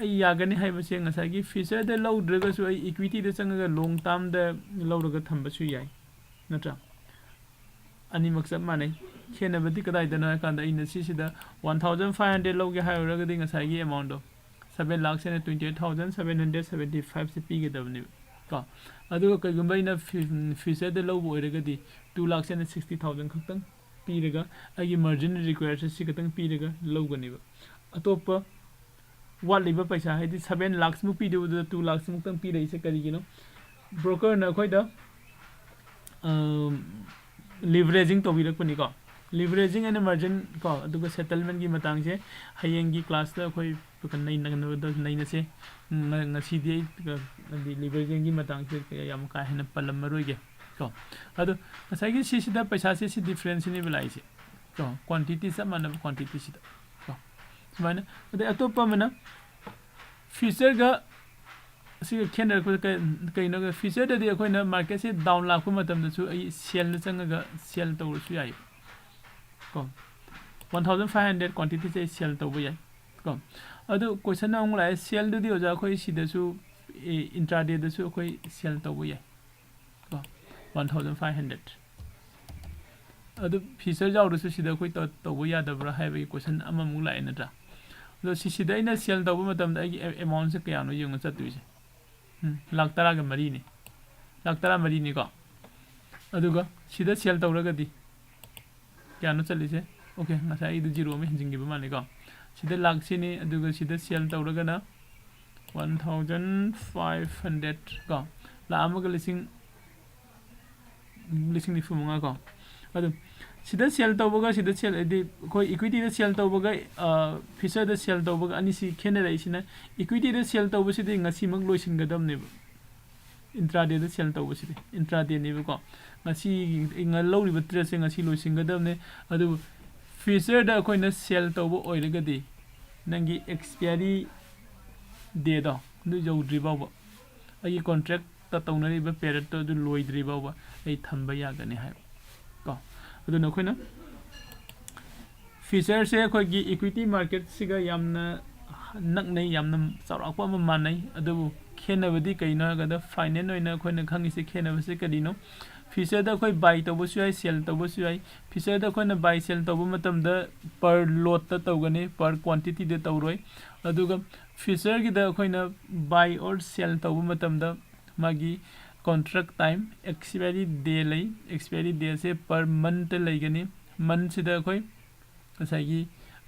ꯑꯩ ꯌꯥꯒꯅꯤ ꯍꯥꯏꯕꯁꯦ ꯉꯁꯥꯏꯒꯤ ꯐꯤꯆꯔꯗ ꯂꯧꯗ꯭ꯔꯒꯁꯨ ꯑꯩ ꯏꯀ꯭ꯋꯤꯇꯤꯗ ꯆꯪꯉꯒ ꯂꯣꯡ ꯇꯥꯔꯝꯗ ꯂꯧꯔꯒ ꯊꯝꯕꯁꯨ ꯌꯥꯏ, ꯅꯠꯇ꯭ꯔꯥ? ꯑꯅꯤꯃꯛ ꯆꯞ ꯃꯥꯟꯅꯩ꯫ ꯈꯦꯠꯅꯕꯗꯤ ꯀꯗꯥꯏꯗꯅꯣ ꯍꯥꯏ ꯀꯥꯟꯗ, ꯑꯩꯅ ꯁꯤꯁꯤꯗ ꯋꯥꯟ ꯊꯥꯎꯖꯟ ꯐꯥꯏꯚ ꯍꯟꯗ꯭ꯔꯦꯗ ꯂꯧꯒꯦ ꯍꯥꯏꯔꯨꯔꯒꯗꯤ ꯉꯁꯥꯏꯒꯤ ꯑꯦꯃꯥꯎꯟꯗꯣ seven lakhs and twenty eight thousand seven hundred seventy ꯐꯥꯏꯚꯁꯦ ꯄꯤꯒꯗꯕꯅꯦꯕ꯫ ꯀꯣ ꯑꯗꯨꯒ ꯀꯩꯒꯨꯝꯕ ꯑꯩꯅ ꯐꯤ ꯐꯤꯆꯔꯗ ꯂꯧꯕ ꯑꯣꯏꯔꯒꯗꯤ two lakhs and sixty thousand ꯈꯛꯇꯪ ꯄꯤꯔꯒ, ꯑꯩꯒꯤ ꯃꯥꯔꯖꯤꯟ ꯔꯤꯀ꯭ꯋꯦꯌꯔꯁꯦ ꯁꯤ ꯈꯛꯇꯪ ꯄꯤꯔꯒ ꯂꯧꯒꯅꯦꯕ꯫ ꯑꯇꯣꯞꯄ ꯋꯥꯠꯂꯤꯕ ꯄꯩꯁꯥ, ꯍꯥꯏꯗꯤ ꯁꯕꯦꯟ ꯂꯥꯛꯁꯃꯨꯛ ꯄꯤꯗꯧꯕꯗꯨꯗ ꯇꯨ ꯂꯥꯛꯁꯃꯨꯛꯇꯪ ꯄꯤꯔꯛꯏꯁꯦ ꯀꯔꯤꯒꯤꯅꯣ? ꯕ꯭ꯔꯣꯀꯔꯅ ꯑꯩꯈꯣꯏꯗ ꯂꯤꯚꯔꯦꯖꯤꯡ ꯇꯧꯕꯤꯔꯛꯄꯅꯤꯀꯣ꯫ ꯂꯤꯚꯔꯦꯖꯤꯡ ꯑꯦꯟ ꯃꯥꯔꯖꯤꯟ ꯀꯣ, ꯑꯗꯨꯒ ꯁꯦꯇꯜꯃꯦꯟꯒꯤ ꯃꯇꯥꯡꯁꯦ ꯍꯌꯦꯡꯒꯤ ꯀ꯭ꯂꯥꯁꯇ ꯑꯩꯈꯣꯏ ꯅꯩꯅꯒꯗꯕꯗꯣ ꯅꯩꯅꯁꯦ꯫ ꯉ- ꯉꯁꯤꯗꯤ ꯑꯩ ꯀ- ꯍꯥꯏꯗꯤ ꯂꯤꯚꯔꯦꯖꯤꯡꯒꯤ ꯃꯇꯥꯡꯁꯦ ꯀꯌꯥ ꯌꯥꯝ ꯀꯥ ꯍꯦꯟꯅ ꯄꯜꯂꯝꯃꯔꯣꯏꯒꯦ ꯀꯣ꯫ ꯑꯗꯣ ꯉꯁꯥꯏꯒꯤ ꯁꯤꯁꯤꯗ ꯄꯩꯁꯥꯁꯦ ꯁꯤ ꯗꯤꯐ꯭ꯔꯦꯟꯁꯁꯤꯅꯦꯕ ꯂꯥꯛꯏꯁꯦ ꯀꯣ, ꯀ꯭ꯋꯥꯟꯇꯤꯇꯤ ꯆꯞ ꯃꯥꯟꯅꯕ ꯀ꯭ꯋꯥꯟꯇꯤꯇꯤꯁꯤꯗ ꯀꯣ꯫ ꯁꯨꯃꯥꯏꯅ꯫ ꯑꯗꯩ ꯑꯇꯣꯞꯄ ꯑꯃꯅ ꯐꯤꯆꯔꯒ ꯑꯁꯤꯒ ꯈꯦꯠꯅꯔꯛꯄꯗ ꯀꯩ- ꯀꯩꯅꯣ? ꯐꯤꯆꯔꯗꯗꯤ ꯑꯩꯈꯣꯏꯅ ꯃꯥꯔꯀꯦꯠꯁꯦ ꯗꯥꯎꯟ ꯂꯥꯛꯄ ꯃꯇꯝꯗꯁꯨ ꯑꯩ ꯁꯦꯜꯗ ꯆꯪꯉꯒ ꯁꯦꯜ ꯇꯧꯔꯁꯨ ꯌꯥꯏ ꯀꯣ꯫ ꯋꯥꯟ ꯊꯥꯎꯖꯟ ꯐꯥꯏꯚ ꯍꯟꯗ꯭ꯔꯦꯗ ꯀ꯭ꯋꯥꯟꯇꯤꯇꯤꯁꯦ ꯑꯩ ꯁꯦꯜ ꯇꯧꯕ ꯌꯥꯏ ꯀꯣ꯫ ꯑꯗꯨ ꯀꯣꯏꯁꯟ ꯑꯃꯨꯛ ꯂꯥꯛꯑꯦ, ꯁꯦꯜꯗꯨꯗꯤ ꯑꯣꯖꯥ ꯑꯩꯈꯣꯏ ꯁꯤꯗꯁꯨ, ꯑꯦ, ꯏꯟꯇ꯭ꯔꯥꯗꯦꯗꯁꯨ ꯑꯩꯈꯣꯏ ꯁꯦꯜ ꯇꯧꯕ ꯌꯥꯏ ꯀꯣ꯫ One thousand five hundred. ꯑꯗꯨ ꯐꯤꯆꯔ ꯌꯥꯎꯗ꯭ꯔꯁꯨ ꯁꯤꯗ ꯑꯩꯈꯣꯏ ꯇꯧ- ꯇꯧꯕ ꯌꯥꯗꯕ꯭ꯔꯥ ꯍꯥꯏꯕꯒꯤ ꯀꯣꯏꯁꯟ ꯑꯃꯃꯨꯛ ꯂꯥꯛꯑꯦ, ꯅꯠꯇ꯭ꯔꯥ? ꯑꯗꯣ ꯁꯤꯁꯤꯗ ꯑꯩꯅ ꯁꯦꯜ ꯇꯧꯕ ꯃꯇꯝꯗ ꯑꯩꯒꯤ ꯑꯦ- ꯑꯦꯃꯥꯎꯟꯁꯦ ꯀꯌꯥꯅꯣ ꯌꯦꯡꯉ ꯆꯠꯇꯣꯏꯁꯦ꯫ ꯎꯝ, ꯂꯥꯛ ꯇꯔꯥꯒ ꯃꯔꯤꯅꯤ꯫ ꯂꯥꯛ ꯇꯔꯥ ꯃꯔꯤꯅꯤꯀꯣ꯫ ꯑꯗꯨꯒ ꯁꯤꯗ ꯁꯦꯜ ꯇꯧꯔꯒꯗꯤ ꯀꯌꯥꯅꯣ ꯆꯠꯂꯤꯁꯦ? ꯑꯣꯀꯦ, ꯉꯁꯥꯏ ꯑꯩꯗꯣ ꯖꯤꯔꯣ ꯑꯃ ꯍꯦꯟꯖꯤꯟꯈꯤꯕ ꯃꯥꯜꯂꯦꯀꯣ꯫ ꯁꯤꯗ ꯂꯥꯛꯁꯤꯅꯤ, ꯑꯗꯨꯒ ꯁꯤꯗ ꯁꯦꯜ ꯇꯧꯔꯒꯅ ꯋꯥꯟ ꯊꯥꯎꯖꯟ ꯐꯥꯏꯚ ꯍꯟꯗ꯭ꯔꯦꯗ ꯀꯣ, ꯂꯥꯛ ꯑꯃꯒ ꯂꯤꯁꯤꯡ, ꯂꯤꯁꯤꯡ ꯅꯤꯐꯨ ꯃꯉꯥ ꯀꯣ꯫ ꯑꯗꯨ ꯁꯤꯗ ꯁꯦꯜ ꯇꯧꯕꯒ ꯁꯤꯗ ꯁꯦꯜ, ꯍꯥꯏꯗꯤ ꯑꯩꯈꯣꯏ ꯏꯀ꯭ꯋꯤꯇꯤꯗ ꯁꯦꯜ ꯇꯧꯕꯒ, ꯑ, ꯐꯤꯆꯔꯗ ꯁꯦꯜ ꯇꯧꯕꯒ ꯑꯅꯤꯁꯤ ꯈꯦꯠꯅꯔꯛꯏꯁꯤꯅ, ꯏꯀ꯭ꯋꯤꯇꯤꯗ ꯁꯦꯜ ꯇꯧꯕꯁꯤꯗꯤ ꯉꯁꯤꯃꯛ ꯂꯣꯏꯁꯤꯟꯒꯗꯕꯅꯦꯕ꯫ ꯏꯟꯇ꯭ꯔꯥꯗꯦꯗ ꯁꯦꯜ ꯇꯧꯕꯁꯤꯗꯤ, ꯏꯟꯇ꯭ꯔꯥꯗꯦꯅꯦꯕꯀꯣ꯫ ꯉꯁꯤ ꯉ- ꯂꯧꯔꯤꯕ ꯇ꯭ꯔꯦꯗꯁꯦ ꯉꯁꯤ ꯂꯣꯏꯁꯤꯟꯒꯗꯕꯅꯦ꯫ ꯑꯗꯨꯕꯨ ꯐꯤꯆꯔꯗ ꯑꯩꯈꯣꯏꯅ ꯁꯦꯜ ꯇꯧꯕ ꯑꯣꯏꯔꯒꯗꯤ, ꯅꯪꯒꯤ ꯑꯦꯛꯁꯄꯤꯌꯥꯔꯤ ꯗꯦꯗꯣ ꯑꯗꯨ ꯌꯧꯗ꯭ꯔꯤ ꯐꯥꯎꯕ, ꯑꯩꯒꯤ ꯀꯣꯟꯇ꯭ꯔꯦꯛ ꯇꯧꯅꯔꯤꯕ ꯄꯦꯔꯠꯇꯣ ꯑꯗꯨ ꯂꯣꯏꯗ꯭ꯔꯤ ꯐꯥꯎꯕ ꯑꯩ ꯊꯝꯕ ꯌꯥꯒꯅꯤ ꯍꯥꯏꯕ ꯀꯣ꯫ ꯑꯗꯨꯅ ꯑꯩꯈꯣꯏꯅ ꯐ꯭ꯌꯨꯆꯔꯁꯦ ꯑꯩꯈꯣꯏꯒꯤ ꯏꯀ꯭ꯋꯤꯇꯤ ꯃꯥꯔꯀꯦꯠꯁꯤꯒ ꯌꯥꯝꯅ ꯅꯛꯅꯩ, ꯌꯥꯝꯅ ꯆꯥꯎꯔꯥꯛꯄ ꯑꯃ ꯃꯥꯟꯅꯩ꯫ ꯑꯗꯨꯕꯨ ꯈꯦꯠꯅꯕꯗꯤ ꯀꯩꯅꯣ ꯍꯥꯏꯔꯒꯗ, ꯐꯥꯏꯅꯦꯜ ꯑꯣꯏꯅ ꯑꯩꯈꯣꯏꯅ ꯈꯪꯉꯤꯁꯦ ꯈꯦꯠꯅꯕꯁꯦ ꯀꯔꯤꯅꯣ? ꯐ꯭ꯌꯨꯆꯔꯗ ꯑꯩꯈꯣꯏ ꯕꯥꯏ ꯇꯧꯕꯁꯨ ꯌꯥꯏ, ꯁꯦꯜ ꯇꯧꯕꯁꯨ ꯌꯥꯏ꯫ ꯐ꯭ꯌꯨꯆꯔꯗ ꯑꯩꯈꯣꯏꯅ ꯕꯥꯏ ꯁꯦꯜ ꯇꯧꯕ ꯃꯇꯝꯗ ꯄꯔ ꯂꯣꯠꯇ ꯇꯧꯒꯅꯤ, ꯄꯔ ꯀ꯭ꯋꯥꯟꯇꯤꯇꯤꯗ ꯇꯧꯔꯣꯏ꯫ ꯑꯗꯨꯒ ꯐ꯭ꯌꯨꯆꯔꯒꯤꯗ ꯑꯩꯈꯣꯏꯅ ꯕꯥꯏ ꯑꯣꯔ ꯁꯦꯜ ꯇꯧꯕ ꯃꯇꯝꯗ ꯃꯥꯒꯤ ꯀꯣꯟꯇ꯭ꯔꯦꯛ ꯇꯥꯏꯝ, ꯑꯦꯛꯁꯄꯥꯏꯔꯤ ꯗꯦ ꯂꯩ꯫ ꯑꯦꯛꯁꯄꯥꯏꯔꯤ ꯗꯦꯁꯦ ꯄꯔ ꯃꯟꯇ ꯂꯩꯒꯅꯤ꯫ ꯃꯟꯁꯤꯗ ꯑꯩꯈꯣꯏ ꯉꯁꯥꯏꯒꯤ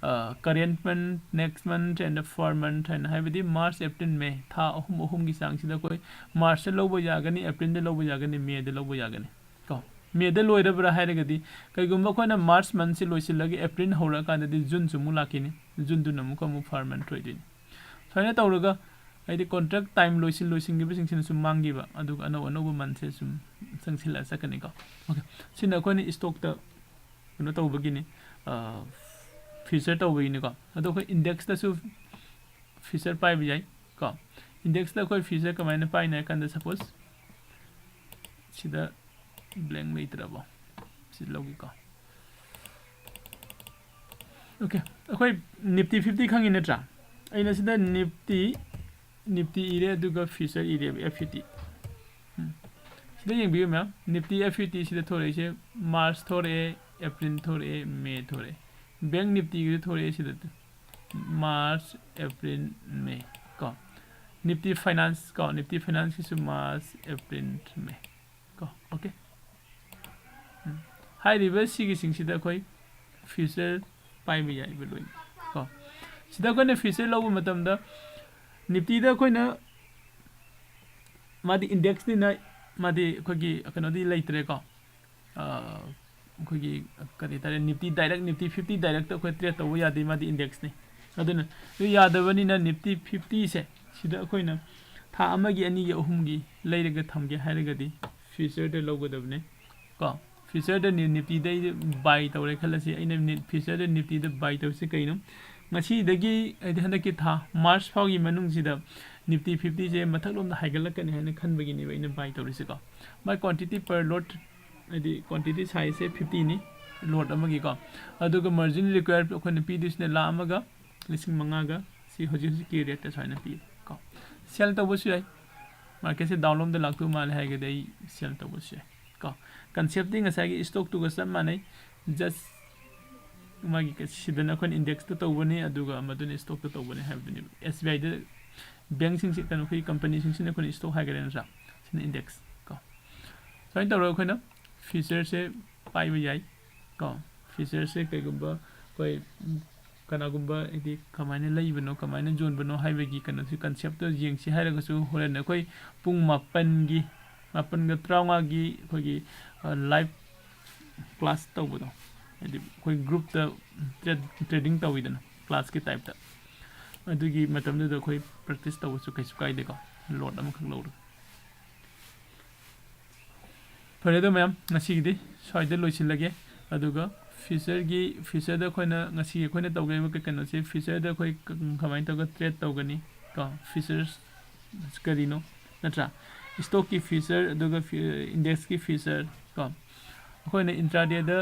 current month, next month and four month ꯍꯥꯏꯅ, ꯍꯥꯏꯕꯗꯤ ꯃꯥꯔꯆ, ꯑꯦꯄ꯭ꯔꯤꯜ, ꯃꯦ, ꯊꯥ ꯑꯍꯨꯝ ꯑꯍꯨꯝꯒꯤ ꯆꯥꯡꯁꯤꯗ ꯑꯩꯈꯣꯏ ꯃꯥꯔꯆꯇ ꯂꯧꯕ ꯌꯥꯒꯅꯤ, ꯑꯦꯄ꯭ꯔꯤꯜꯗ ꯂꯧꯕ ꯌꯥꯒꯅꯤ, ꯃꯦꯗ ꯂꯧꯕ ꯌꯥꯒꯅꯤ ꯀꯣ꯫ ꯃꯦꯗ ꯂꯣꯏꯔꯕ꯭ꯔꯥ ꯍꯥꯏꯔꯒꯗꯤ, ꯀꯩꯒꯨꯝꯕ ꯑꯩꯈꯣꯏꯅ ꯃꯥꯔꯆ ꯃꯟꯁꯤ ꯂꯣꯏꯁꯤꯜꯂꯒ ꯑꯦꯄ꯭ꯔꯤꯜ ꯍꯧꯔꯛꯑꯀꯥꯟꯗꯗꯤ ꯖꯨꯟꯁꯨ ꯑꯃꯨꯛ ꯂꯥꯛꯈꯤꯅꯤ, ꯖꯨꯟꯗꯨꯅ ꯑꯃꯨꯛꯀ ꯑꯃꯨꯛ ꯐꯣꯔ ꯃꯟ ꯑꯣꯏꯗꯣꯏꯅꯤ꯫ ꯁꯨꯃꯥꯏꯅ ꯇꯧꯔꯒ ꯍꯥꯏꯗꯤ ꯀꯣꯟꯇ꯭ꯔꯦꯛ ꯇꯥꯏꯝ ꯂꯣꯏꯁꯤꯟ ꯂꯣꯏꯁꯤꯟꯈꯤꯕꯁꯤꯡꯁꯤꯅꯁꯨ ꯃꯥꯡꯈꯤꯕ, ꯑꯗꯨꯒ ꯑꯅꯧ ꯑꯅꯧꯕ ꯃꯟꯁꯦ ꯁꯨꯝ ꯆꯪꯁꯤꯜꯂꯛꯑ ꯆꯠꯀꯅꯤꯀꯣ꯫ ꯑꯣꯀꯦ, ꯁꯤꯅ ꯑꯩꯈꯣꯏꯅ ꯏꯁꯇꯣꯛꯇ ꯀꯩꯅꯣ ꯇꯧꯕꯒꯤꯅꯤ, ꯐ꯭ꯌꯨꯆꯔ ꯇꯧꯕꯒꯤꯅꯤꯀꯣ꯫ ꯑꯗꯣ ꯑꯩꯈꯣꯏ ꯏꯟꯗꯦꯛꯁꯇꯁꯨ ꯐ꯭ꯌꯨꯆꯔ ꯄꯥꯏꯕ ꯌꯥꯏ ꯀꯣ꯫ ꯏꯟꯗꯦꯛꯁꯇ ꯑꯩꯈꯣꯏ ꯐ꯭ꯌꯨꯆꯔ ꯀꯃꯥꯏꯅ ꯄꯥꯏꯅꯤ ꯍꯥꯏ ꯀꯥꯟꯗ, ꯁꯄꯣꯁ ꯁꯤꯗ ꯕ꯭ꯂꯦꯡ ꯂꯩꯇ꯭ꯔꯕꯣ? ꯁꯤ ꯂꯧꯒꯦꯀꯣ꯫ ꯑꯣꯀꯦ, ꯑꯩꯈꯣꯏ ꯅꯤꯐꯇꯤ ꯐꯤꯐꯇꯤ ꯈꯪꯉꯤ ꯅꯠꯇ꯭ꯔꯥ? ꯑꯩꯅ ꯁꯤꯗ ꯅꯤꯐꯇꯤ, ꯅꯤꯐꯇꯤ ꯏꯔꯦ, ꯑꯗꯨꯒ ꯐ꯭ꯌꯨꯆꯔ ꯏꯔꯦꯕ, ꯑꯦꯐ ꯌꯨ ꯇꯤ꯫ ꯎꯝ꯫ ꯁꯤꯗ ꯌꯦꯡꯕꯤꯌꯨ ꯃꯌꯥꯝ, ꯅꯤꯐꯇꯤ ꯑꯦꯐ ꯌꯨ ꯇꯤ ꯁꯤꯗ ꯊꯣꯔꯛꯏꯁꯦ, ꯃꯥꯔꯆ ꯊꯣꯔꯛꯑꯦ, ꯑꯦꯄ꯭ꯔꯤꯜ ꯊꯣꯔꯛꯑꯦ, ꯃꯦ ꯊꯣꯔꯛꯑꯦ꯫ ꯕꯦꯡ ꯅꯤꯐꯇꯤꯒꯤꯁꯨ ꯊꯣꯔꯛꯑꯦ ꯁꯤꯗ, ꯃꯥꯔꯆ, ꯑꯦꯄ꯭ꯔꯤꯜ, ꯃꯦ ꯀꯣ꯫ ꯅꯤꯐꯇꯤ ꯐꯥꯏꯅꯥꯟꯁ ꯀꯣ, ꯅꯤꯐꯇꯤ ꯐꯥꯏꯅꯥꯟꯁꯀꯤꯁꯨ ꯃꯥꯔꯆ, ꯑꯦꯄ꯭ꯔꯤꯜ, ꯃꯦ ꯀꯣ꯫ ꯑꯣꯀꯦ꯫ ꯎꯝ꯫ ꯍꯥꯏꯔꯤꯕ ꯁꯤꯒꯤꯁꯤꯡꯁꯤꯗ ꯑꯩꯈꯣꯏ ꯐ꯭ꯌꯨꯆꯔ ꯄꯥꯏꯕ ꯌꯥꯏꯕ ꯂꯣꯏꯅ ꯀꯣ꯫ ꯁꯤꯗ ꯑꯩꯈꯣꯏꯅ ꯐ꯭ꯌꯨꯆꯔ ꯂꯧꯕ ꯃꯇꯝꯗ, ꯅꯤꯐꯇꯤꯗ ꯑꯩꯈꯣꯏꯅ, ꯃꯥꯗꯤ ꯏꯟꯗꯦꯛꯁꯅꯤꯅ, ꯃꯥꯗꯤ ꯑꯩꯈꯣꯏꯒꯤ ꯀꯩꯅꯣꯗꯤ ꯂꯩꯇ꯭ꯔꯦꯀꯣ꯫ ꯑ, ꯑꯩꯈꯣꯏꯒꯤ ꯀꯔꯤ ꯍꯥꯏꯇꯥꯔꯦ, Nifty direct, Nifty fifty direct ꯑꯩꯈꯣꯏ ꯇ꯭ꯔꯦꯠ ꯇꯧꯕ ꯌꯥꯗꯦ, ꯃꯥꯗꯤ ꯏꯟꯗꯦꯛꯁꯅꯤ꯫ ꯑꯗꯨꯅ ꯑꯗꯨ ꯌꯥꯗꯕꯅꯤꯅ ꯅꯤꯐꯇꯤ ꯐꯤꯐꯇꯤꯁꯦ ꯁꯤꯗ ꯑꯩꯈꯣꯏꯅ ꯊꯥ ꯑꯃꯒꯤ, ꯑꯅꯤꯒꯤ, ꯑꯍꯨꯝꯒꯤ ꯂꯩꯔꯒ ꯊꯝꯒꯦ ꯍꯥꯏꯔꯒꯗꯤ ꯐ꯭ꯌꯨꯆꯔꯗ ꯂꯧꯒꯗꯕꯅꯦ ꯀꯣ꯫ ꯐ꯭ꯌꯨꯆꯔꯗ ꯅꯤ-, ꯅꯤꯐꯇꯤꯗ ꯑꯩ ꯕꯥꯏ ꯇꯧꯔꯦ ꯈꯜꯂꯁꯤ꯫ ꯑꯩꯅ ꯅꯤ-, ꯐ꯭ꯌꯨꯆꯔꯗ ꯅꯤꯐꯇꯤꯗ ꯕꯥꯏ ꯇꯧꯔꯤꯁꯦ ꯀꯩꯅꯣ? ꯉꯁꯤꯗꯒꯤ, ꯍꯥꯏꯗꯤ ꯍꯟꯗꯛꯀꯤ ꯊꯥ ꯃꯥꯔꯆ ꯐꯥꯎꯒꯤ ꯃꯅꯨꯡꯁꯤꯗ Nifty fiftyꯁꯦ ꯃꯊꯛꯂꯣꯝꯗ ꯍꯥꯏꯒꯠꯂꯛꯀꯅꯤ ꯍꯥꯏꯅ ꯈꯟꯕꯒꯤꯅꯦꯕ ꯑꯩꯅ buy ꯇꯧꯔꯤꯁꯦꯀꯣ. My quantity per lot, ꯍꯥꯏꯗꯤ quantity sizeꯁꯦ fiftyꯅꯤ lot ꯑꯃꯒꯤꯀꯣ. ꯑꯗꯨꯒ margin required ꯑꯩꯈꯣꯏꯅ ꯄꯤꯗꯣꯏꯁꯤꯅ ꯂꯥꯈ ꯑꯃꯒ ꯂꯤꯁꯤꯡ ꯃꯉꯥꯒ, ꯁꯤ ꯍꯧꯖꯤꯛ ꯍꯧꯖꯤꯛꯀꯤ rateꯇ ꯁꯨꯃꯥꯏꯅ ꯄꯤ ꯀꯣ. Sell ꯇꯧꯕꯁꯨ ꯌꯥꯏ, marketꯁꯦ downꯂꯣꯝꯗ ꯂꯥꯛꯇꯧ ꯃꯥꯜꯂꯦ ꯍꯥꯏꯔꯒꯗꯤ ꯑꯩ sell ꯇꯧꯕꯁꯨ ꯌꯥꯏ ꯀꯣ. Conceptꯇꯤ ꯉꯁꯥꯏꯒꯤ stockꯇꯨꯒ ꯆꯞ ꯃꯥꯟꯅꯩ, just ꯃꯥꯒꯤ ꯀ-, ꯁꯤꯗꯅ ꯑꯩꯈꯣꯏꯅ indexꯇ ꯇꯧꯕꯅꯤ, ꯑꯗꯨꯒ ꯑꯃꯗꯨꯅ stockꯇ ꯇꯧꯕꯅꯤ ꯍꯥꯏꯕꯗꯨꯅꯤ. SBIꯗ bankꯁꯤꯡꯁꯤ, ꯀꯩꯅꯣ, ꯑꯩꯈꯣꯏꯒꯤ companyꯁꯤꯡꯁꯤꯅ ꯑꯩꯈꯣꯏꯅ stock ꯍꯥꯏꯈꯔꯦ ꯅꯠꯇ꯭ꯔꯥ? ꯁꯤꯅ index ꯀꯣ. ꯁꯨꯃꯥꯏꯅ ꯇꯧꯔꯒ ꯑꯩꯈꯣꯏꯅ futureꯁꯦ ꯄꯥꯏꯕ ꯌꯥꯏ ꯀꯣ. Futureꯁꯦ ꯀꯩꯒꯨꯝꯕ ꯑꯩꯈꯣꯏ ꯀꯅꯥꯒꯨꯝꯕ, ꯍꯥꯏꯗꯤ, ꯀꯃꯥꯏꯅ ꯂꯩꯕꯅꯣ, ꯀꯃꯥꯏꯅ ꯌꯣꯟꯕꯅꯣ ꯍꯥꯏꯕꯒꯤ ꯀꯩꯅꯣꯁꯤ, conceptꯇꯣ ꯌꯦꯡꯁꯤ ꯍꯥꯏꯔꯒꯁꯨ, ꯍꯣꯔꯦꯟ ꯑꯩꯈꯣꯏ ꯄꯨꯡ ꯃꯥꯄꯟꯒꯤ, ꯃꯥꯄꯟꯒ ꯇꯔꯥꯃꯉꯥꯒꯤ ꯑꯩꯈꯣꯏꯒꯤ, ꯑ, live class ꯇꯧꯕꯗꯣ, ꯍꯥꯏꯗꯤ ꯑꯩꯈꯣꯏ groupꯇ trade, trading ꯇꯧꯋꯤꯗꯅ, classꯀꯤ typeꯇ, ꯑꯗꯨꯒꯤ ꯃꯇꯝꯗꯨꯗ ꯑꯩꯈꯣꯏ practice ꯇꯧꯕꯁꯨ ꯀꯩꯁꯨ ꯀꯥꯏꯗꯦꯀꯣ, lot ꯑꯃꯈꯛ ꯂꯧꯔꯒ꯫ ꯐꯔꯦ ꯑꯗꯣ ꯃꯌꯥꯝ, ꯉꯁꯤꯒꯤꯗꯤ ꯁ꯭ꯋꯥꯏꯗ ꯂꯣꯏꯁꯤꯜꯂꯒꯦ꯫ ꯑꯗꯨꯒ futureꯒꯤ, futureꯗ ꯑꯩꯈꯣꯏꯅ, ꯉꯁꯤꯒꯤ ꯑꯩꯈꯣꯏꯅ ꯇꯧꯒꯗꯕ ꯀꯩ-, ꯀꯩꯅꯣꯁꯦ, futureꯗ ꯑꯩꯈꯣꯏ ꯀ-, ꯀꯃꯥꯏꯅ ꯇꯧꯔꯒ trade ꯇꯧꯒꯅꯤ ꯀꯣ, futures ꯀꯔꯤꯅꯣ, ꯅꯠꯇ꯭ꯔꯥ? Stockꯀꯤ future, ꯑꯗꯨꯒ ꯐꯤ-, indexꯀꯤ future ꯀꯣ. ꯑꯩꯈꯣꯏꯅ intradayꯗ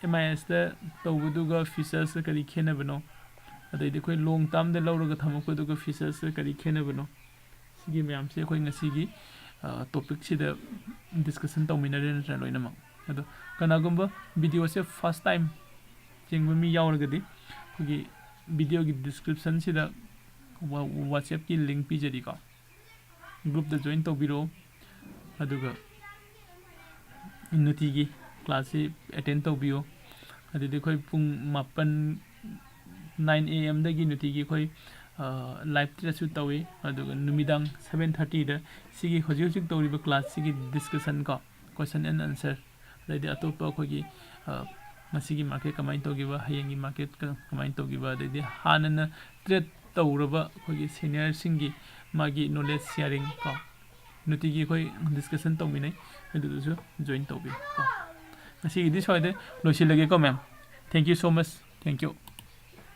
MISꯇ ꯇꯧꯕꯗꯨꯒ futuresꯀ ꯀꯔꯤ ꯈꯦꯠꯅꯕꯅꯣ? ꯑꯗꯩꯗꯤ ꯑꯩꯈꯣꯏ long termꯗ ꯂꯧꯔꯒ ꯊꯝꯃꯛꯄꯗꯨꯒ futuresꯀ ꯀꯔꯤ ꯈꯦꯠꯅꯕꯅꯣ? ꯁꯤꯒꯤ ꯃꯌꯥꯝꯁꯦ ꯑꯩꯈꯣꯏ ꯉꯁꯤꯒꯤ, ꯑ, topicꯁꯤꯗ discussion ꯇꯧꯃꯤꯟꯅꯔꯦ ꯅꯠꯇ꯭ꯔꯥ ꯂꯣꯏꯅꯃꯛ? ꯑꯗꯣ ꯀꯅꯥꯒꯨꯝꯕ videoꯁꯦ first time ꯌꯦꯡꯕ ꯃꯤ ꯌꯥꯎꯔꯒꯗꯤ ꯑꯩꯈꯣꯏꯒꯤ videoꯒꯤ descriptionꯁꯤꯗ ꯋꯥ-, WhatsAppꯀꯤ link ꯄꯤꯖꯔꯤꯀꯣ, groupꯇ join ꯇꯧꯕꯤꯔꯣ, ꯑꯗꯨꯒ ꯅꯨꯡꯇꯤꯒꯤ classꯁꯤ attend ꯇꯧꯕꯤꯌꯨ꯫ ꯑꯗꯨꯗꯤ ꯑꯩꯈꯣꯏ ꯄꯨꯡ ꯃꯥꯄꯟ, nine A M ꯗꯒꯤ ꯅꯨꯡꯇꯤꯒꯤ ꯑꯩꯈꯣꯏ, ꯑ, live tradeꯁꯨ ꯇꯧꯏ, ꯑꯗꯨꯒ ꯅꯨꯃꯤꯗꯥꯡ seven thirtyꯗ ꯁꯤꯒꯤ ꯍꯧꯖꯤꯛ ꯍꯧꯖꯤꯛ ꯇꯧꯔꯤꯕ classꯁꯤꯒꯤ discussion ꯀꯣ, question and answer, ꯑꯗꯩꯗꯤ ꯑꯇꯣꯞꯄ ꯑꯩꯈꯣꯏꯒꯤ, ꯑ, ꯉꯁꯤꯒꯤ market ꯀꯃꯥꯏꯅ ꯇꯧꯈꯤꯕ, ꯍꯌꯦꯡꯒꯤ market ꯀ-, ꯀꯃꯥꯏꯅ ꯇꯧꯈꯤꯕ, ꯑꯗꯩꯗꯤ ꯍꯥꯟꯅꯅ trade ꯇꯧꯔꯕ ꯑꯩꯈꯣꯏꯒꯤ seniorꯁꯤꯡꯒꯤ ꯃꯥꯒꯤ knowledge sharing ꯀꯣ, ꯅꯨꯡꯇꯤꯒꯤ ꯑꯩꯈꯣꯏ discussion ꯇꯧꯃꯤꯟꯅꯩ, ꯑꯗꯨꯗꯨꯁꯨ join ꯇꯧꯕꯤꯌꯨ ꯀꯣ. ꯉꯁꯤꯒꯤꯗꯤ ꯁ꯭ꯋꯥꯏꯗ ꯂꯣꯏꯁꯤꯜꯂꯒꯦꯀꯣ ꯃꯌꯥꯝ. Thank you so much. Thank you.